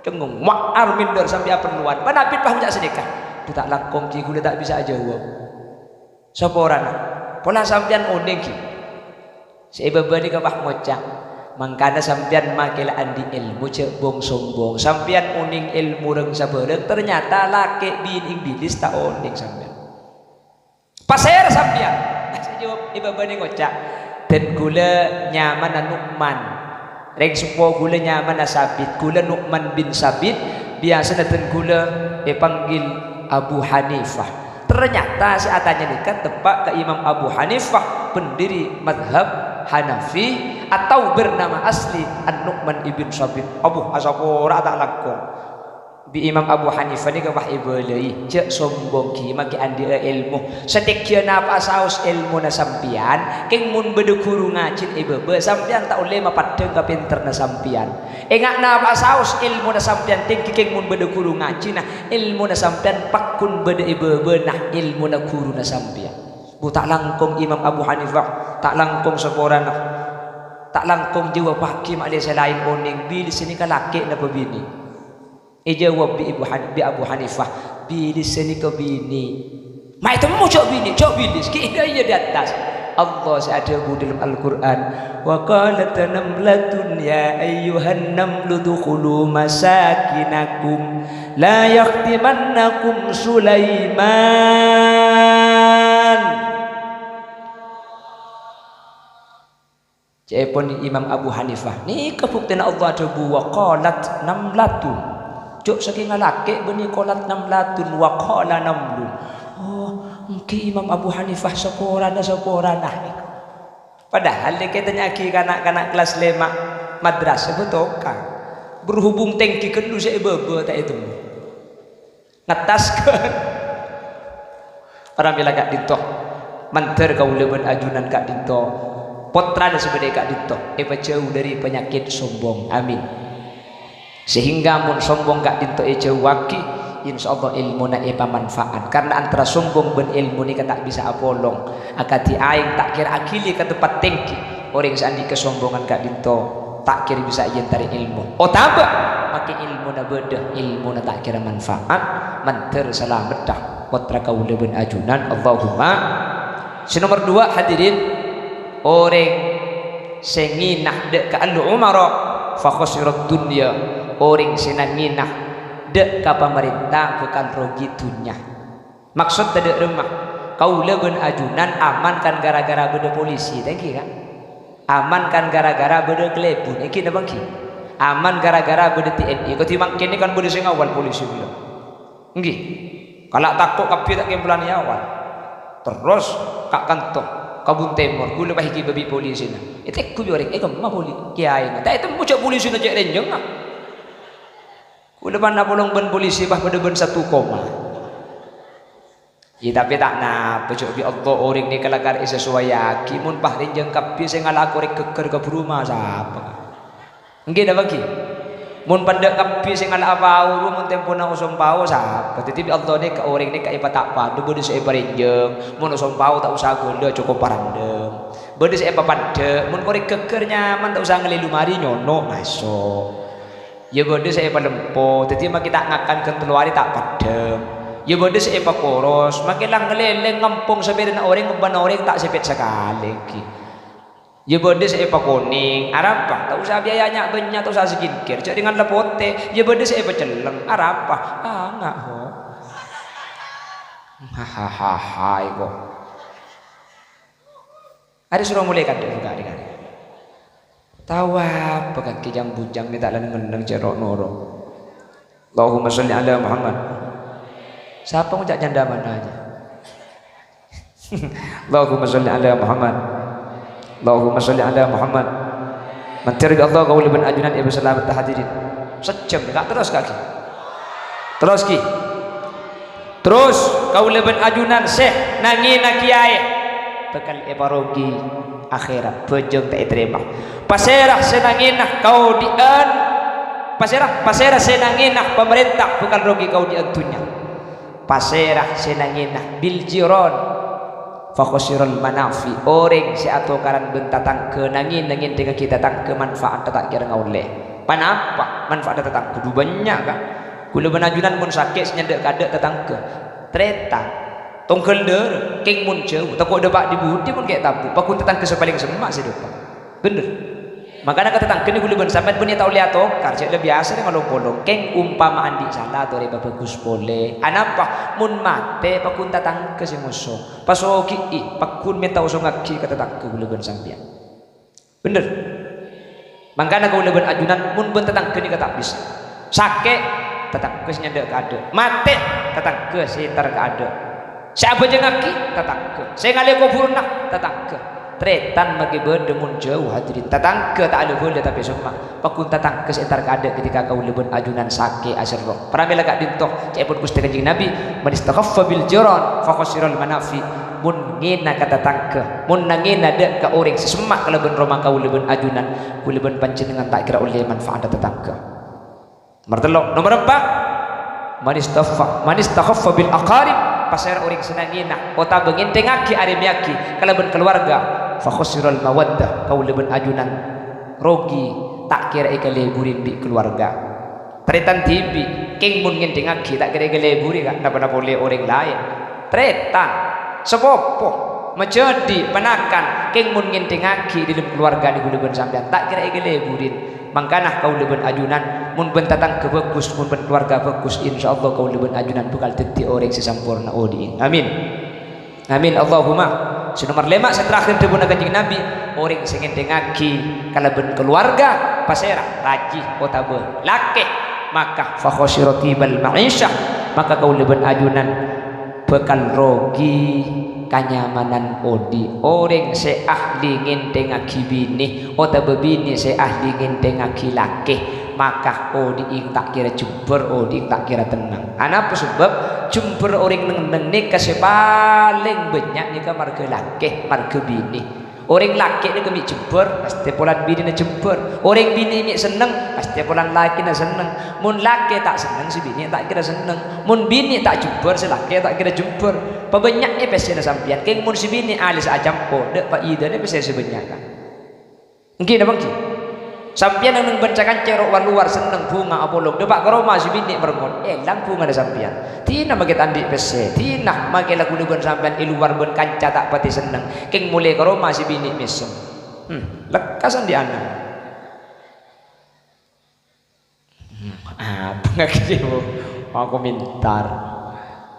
Cengngong, ma'ar minder sampè' apellowan. Panabit pas ngoca' sanèka. Dhu ta' langkong ghi ghulâ ta' bisa ajâwâb. Saporana, pola sampèyan onèng, ghi? Sè è bâbâ nèka pas ngoca', mangkana sampèyan makè la andi' èlmo, jhâ' bong-sombong. Sampèyan onèng èlmo rèng sabhârâng, ternyata lakè' binè' bilis ta' onèng sampèyan. Pasèra sampèyan? Sè jâwâb è bâbâ nèka ngoca', "Dân ghulâ nyamana Nu'man." Rèng seppo ghulâ nyamana Sabit. Ghulâ Nu'man bin Sabit, biyasana dân ghulâ èpanggil Abu Hanifah. Ternyata sè atanya nèka teppa' ka Imam Abu Hanifah, pendiri madhab Hanafi, atau bernama asli An-Nu'man ibn Sabit. Abu, asapora ta' langkong. Bi' Imam Abu Hanifah nèka pas èbâlâi, "Jhâ' sombong, Ki, makè andi'â èlmo. Satèngghiyâ napa'a saos èlmona sampèyan, kèng mon bâdâ ghuru ngajhin è bâbâ, sampèyan ta' ollè mapeddhâng ka pènterra sampèyan. Enga' napa'a saos èlmona sampèyan tèngghi, kèng mon bâdâ ghuru ngajhina, èlmona sampèyan pagghun bâdâ è bâbâna èlmona ghuruna sampèyan." Bu, ta' langkong Imam Abu Hanifah, ta' langkong saporana, ta' langkong jâwâbhâghi ma'lè sè laèn onèng, bilâ sè nèka lakè' napa binè'? Èjâwâb bi' Ibu Han-, bi' Abu Hanifah, "Bilâ sè nèka binè'." Ma' ètemmo jhâ' binè', jhâ' bilâ, ghi' iyâ di attas. Allah sè adhâbu dâlem Al-Qur'an, "Wa qalat namlatun ya ayyuhan namlu dukhulu masakinakum la yahtimannakum Sulaiman." Ca'èpon Imam Abu Hanifah, nèka buktèna Allah adhâbu, "Wa qalat namlatun." Jhâ' sakènga lakè' bânnè qalat namlatun, wa qala namlun. Oh, èngghi Imam Abu Hanifah saporana-saporana. Padahal nèka ètanya'aghi ka na'-kana' kellas lèma' madrasah bâtoka. Berhubung tèngghi ghâllu sè è bâbâ ta' ètemmo. Ngettas, kan? Pramila ka'dinto, mandhâr kaulâ bân ajunan ka'dinto, pottrana sè bâdâ è ka'dinto, èpajhâu dâri panyakèt sombong. Amin. Sehingga mon sombong ka'dinto èjhâuwaghi, insyaallah èlmona èpamanfaat. Karna antara sombong bân èlmo nèka ta' bisa apolong. Akadhi aèng ta' kèra aghili ka tempat tèngghi, orèng sè andi' kasombongan ka'dinto ta' kèra bisa èentarè èlmo. Otabâ makè èlmona bâdâ, èlmona ta' kèra manfaat, mandhâr salameddhâ pottra kaulâ bân ajunan. Allahumma. Sè nomer duwâ', hadirin, orèng sè ngèna dâ' ka al-umara fa khasirad dunya, orèng sè nangèna dâ' ka pamarènta bhâkal rogi dhunnya. Maksod tadâ' remma, kaulâ bân ajunan aman kan gara-gara bâdâ polisi, ta' èngghi, kan? Aman kan gara-gara bâdâ kalèbun, èngghi napa èngghi? Aman gara-gara bâdâ T N I, kadhi mangkèn kan bâdâ sè ngawal polisi bilâ. Èngghi. Kala' tako' kabbhi ta' kèmpolana è awal. Terros ka' kanto, Kebun Tèmor, kaulâ pas èghibâ bi' polisina. Ètegghu bi' orèng, "È, kemma poli-, kèyaèna?" Ta' ètemmo jhâ' polisina cè' rènjhângnga. Kaulâ pan apolong bân polisi pas padâ bân satu koma. Iyâ, tapè ta' napa, jhâ' bi' Allah orèng nèka lakar èsasowayaghi. Mon pas rènjhâng kabbhi sè ngala'a korèk ghâgghâr ka buru ma sapa? Èngghi napa èngghi? Mon pandâ' kabbhi sè ngala'a pao, mon tempona osom pao sapa? Dhâddhi bi' Allah nèka orèng nèka èpata' padâ, bâdâ sè èparènjhâng, mon osom pao ta' osa ghâlâ, cokop parandhâng. Bâdâ sè èpapandhâ', mon korèk ghâgghâr nyaman ta' osa ngalèlumari, nyono', maso'. Iyâ bâdâ sè èpalempo, dhâddhi makè ta' ngakan ghân tello arè ta' paddhâng. Iyâ bâdâ sè èpakoros, makè la ngalèlèng ngampong sapèrèna orèng, ebbhâna orèng ta' sèpèt sakalè èngghi. Iyâ bâdâ sè èpakonèng, arapa? Ta' osa biaya nya'-bânnya', ta' osa skincare, jhâ' dhing la potè. Iyâ bâdâ sè èpacelleng, arapa? Anga', ho. Hahaha, iko. Arè soro molè kandhâ' buka arè-arè. Tao apa kakè jang-bujang nè ta' la neng-enneng cè' ro'-noro'. Allahumma sholli ala Muhammad. Sapa ngoca' canda mana aja? Allahumma sholli ala Muhammad. Allahumma sholli ala Muhammad. Mandhâr bi' Allah kaulâ bân ajunan èpasalamet hadirin. Sajjhâm, Kak, terros, Kak, ghi. Terros, ghi. Terros, kaulâ bân ajunan sè nangèna kèyaè bhâkal èparogi akhèrat, bhâjâng ta' ètarèma. Pasèra sè nangèna kaodi'ân, pasèra, pasèra sè nangèna pamarènta bhâkal rogi kaodi'ân dhunnya. Pasèra sè nangèna bil jiran, fa khasiral manafi, orèng sè atokaran bân tatangghâ, nangèn-nangèn dhingngaghi tatangghâ manfaat ta' kèra ngaollè. Ponapa manfaat tatangghâ? Dhu bânnya', Kak. Kaulâ bân ajunan mon sakè' sè nyandhâ' kaadâ' tatangghâ. Tarètan. Tongghâl dârâ, kèng mon jhâu, tako' dâpa' dhi-budhi mon kè' tabu', pagghun tatangghâ sè palèng semma' sè dâpa'. Bhender. Mangkana ka tatangghâ nè kaulâ bân sampèyan bânnè ta' ollè atokar, jhâ' la biyasa rèng alompolong. Kèng ompama andi' sala torè pabhâghus polè. Anapa? Mon matè, pagghun tatangghâ sè ngoso. Pasogi'i, pagghun mènta osongngaghi ka tatangghâ kaulâ bân sampèyan. Bhender. Mangkana kaulâ bân ajunan, mon bân tatangghâ nèka ta' bisa. Sakè', tatangghâ sè nyandhâ' kaadâ'. Matè, tatangghâ sè èntar kaadâ'. Sè abhâjângngaghi, tatangghâ. Sè ngalè kobhurânna, tatangghâ. Tarètan makè bâdâ mon jhâu, hadirin. Tatangghâ ta' la-bâlâ tapè semma'. Pagghun tatangghâ sè entar kaadâ' ketika kaulâ bân ajunan sakè' aserro. Pramèla ka'dinto, ca'èpon Ghustè Kanjeng Nabi, "Man istakhaffa bil jiran fa khasiral manafi." Mon ngèna ka tatangghâ, mon nangèna dâ' ka orèng sè semma' kalabân roma kaulâ bân ajunan, kaulâ bân panjhennengngan ta' kèra ollè manfaat dâ' tatangghâ. Nomer tello', nomer empa', man istaffa-, man istakhaffa bil aqarib, pasèra orèng sè nangèna otabâ ngènthèngngaghi arèmèyaghi kalabân kaluwarga, fa khasiral mawaddah, kaulâ bân ajunan rogi, ta' kèra èkalèburi bi' kaluwarga. Tarètan dhibi', kèng mon ngènthèngngaghi ta' kèra èkalèburi, Ka', napa-napa polè orèng laèn. Tarètan, sapopo, majhâdhi', panakan, kèng mon ngènthèngngaghi è dhâlem kaluwarga nèko kaulâ bân sampèyan, ta' kèra èkalèburin. Mangkana kaulâ bân ajunan, mon bân tatangghâ bhâghus, mon bân kaluwarga bhâghus, insyaallah kaulâ bân ajunan bhâkal dhâddhi orèng sè samporna odi'in. Amin. Amin, Allahumma. Sè nomer lèma', sè terakhir dhâbuna Kanjeng Nabi, orèng sè ngènthèngngaghi kalabân kaluwarga, pasèra, rajhi otabâ lakè, maka fa khasira thibal ma'isyah, maka kaulâ bân ajunan bhâkal rogi kanyamanan odi'. Orèng sè ahli ngènthèngngaghi binè otabâ binè sè ahli ngènthèngngaghi lakè, maka odi'in ta' kèra jembhâr, odi'in ta' kèra tennang. Anapa sabâb? Jembhâr orèng neng-enneng nèka sè palèng bânnya' nèka marghâ lakè, marghâ binè. Orèng lakè nèka mè' jembhâr, pastè polana binèna jembhâr. Orèng binè mè' senneng, pastè polana lakèna senneng. Mon lakè ta' senneng, sè binè ta' kèra senneng. Mon binè ta' jembhâr, sè lakè ta' kèra jembhâr. Pabânnya'è pèssèna sampèyan, kèng mon sè binè alèssa acampo, dâ' faidana pèssè sè bânnya', Ka'. Ènggi napa ènggi? Sampèyan neng bân ca-kanca ro'-walowar senneng bhunga apolong, dâpa' ka roma sè binè' marengngot, èlang bhungana sampèyan. Dina makè ta' andi' pèssè, dina makè la kaulâ bân sampèyan è lowar bân kanca ta' patè senneng, kèng molè ka roma sè binè' mèsem. Hmm, lekkas andi' ana'. Hmm, abang lagi, Bu. Mau komentar.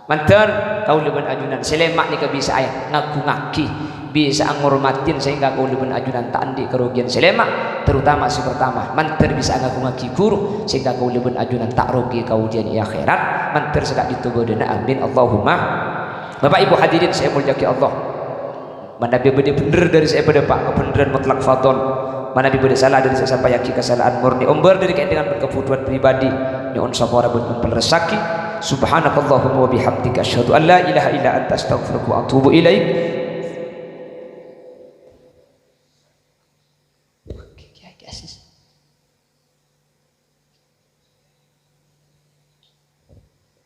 Mandhâr, kaulâ bân ajunan sè lèma' nèka bisa'a ngagungngaghi, bisa'a ngormadhi sehingga kaulâ bân ajunan ta' andi' karogiyan sè lèma', terutama sè pertama, mandhâr bisa'a ngagungngaghi ghuru sehingga kaulâ bân ajunan ta' rogi kaodiyan è akhèrat, mandhâr sè ka'dinto bâdâna, amin, Allahumma. Bapak Ibu hadirin sè èmoljâ'aghi Allah. Manabi bâdâ bhendher dâri sè èpadâpa', kabhendherran mutlak fadhol. Manabi bâdâ sala dâri sè èsampayaghi, kasala'an morni ombâr dâri kaèdhingan bân kabhutowan pribadi. Nyo'on sapora bân ompal ressaghi. Subhanakallahumma wa bihamdika, asyhadu an la ilaha illa anta, astaghfiruka wa atubu ilaik.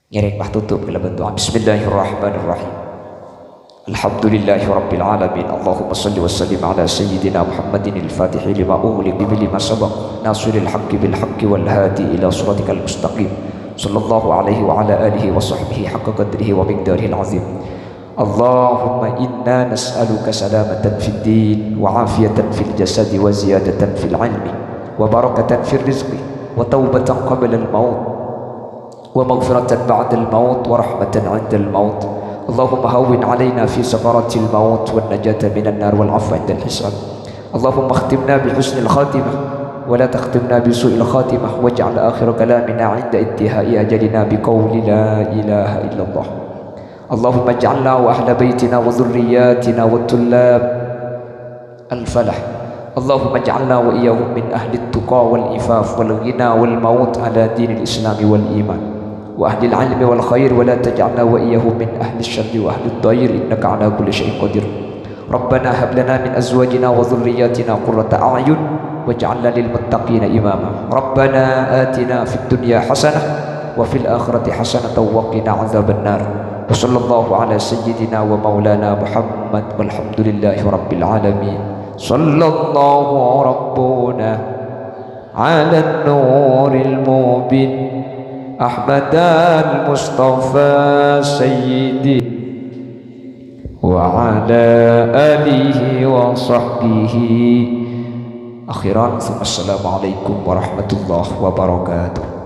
Ngèrèng patutup kalabân du'a. Bismillahirrahmanirrahim. Alhamdulillahirabbil alamin. Allahumma shalli wa sallim ala sayyidina Muhammadin al-fatihi lima ughliq wa lima sabaq, nasiril haqqi bil haqqi wal hadi ila siratikal mustaqim. Sallallahu alaihi wa ala alihi wa sahbihi haqqa qadrihi wa miqdarihil azim. Allahumma inna nas'aluka salamatan fid din, wa afiyatan fil jasadi, wa ziyadatan fil ilmi, wa barakatan fir rizqi, wa taubatan qablal maut, wa maghfiratan ba'dal maut, wa rahmatan 'indal maut. Allahumma hawwin 'alaina fi sakaratil maut, wan najata minan nar, wal 'afwa 'indal hisab. Allahumma akhtimna bi husnil khatimah, wa la takhtimna bi su'il khatimah, waj'al akhira kalamina 'inda intihai ajalina bi qawli la ilaha illallah. Allahumma ij'alna wa ahla baitina wa dhurriyyatina wa tullab al-falah. Allahumma ij'alna wa iyyahum min ahli tuqa wal ifaf wal ghina wal maut ala dinil islami wal iman, wa ahlil ilmi wal khair, wa la taj'alna wa iyyahum min ahli syarri wa ahli dhair, innaka ala kulli syai'in qadir. Rabbana hab lana min azwajina wa dhurriyyatina qurrata a'yun waj'alna lil muttaqina imama. Rabbana atina fid dunya hasanah wa fil akhirati hasanatan wa qina adzaban nar. Wa sallallahu ala sayyidina wa maulana Muhammad walhamdulillahi rabbil alamin. Sallallahu rabbuna ala nuril mubin Ahmadal Mustafa sayyidi wa ala alihi wa sahbihi. Akhiran, assalamualaikum warahmatullahi wabarakatuh.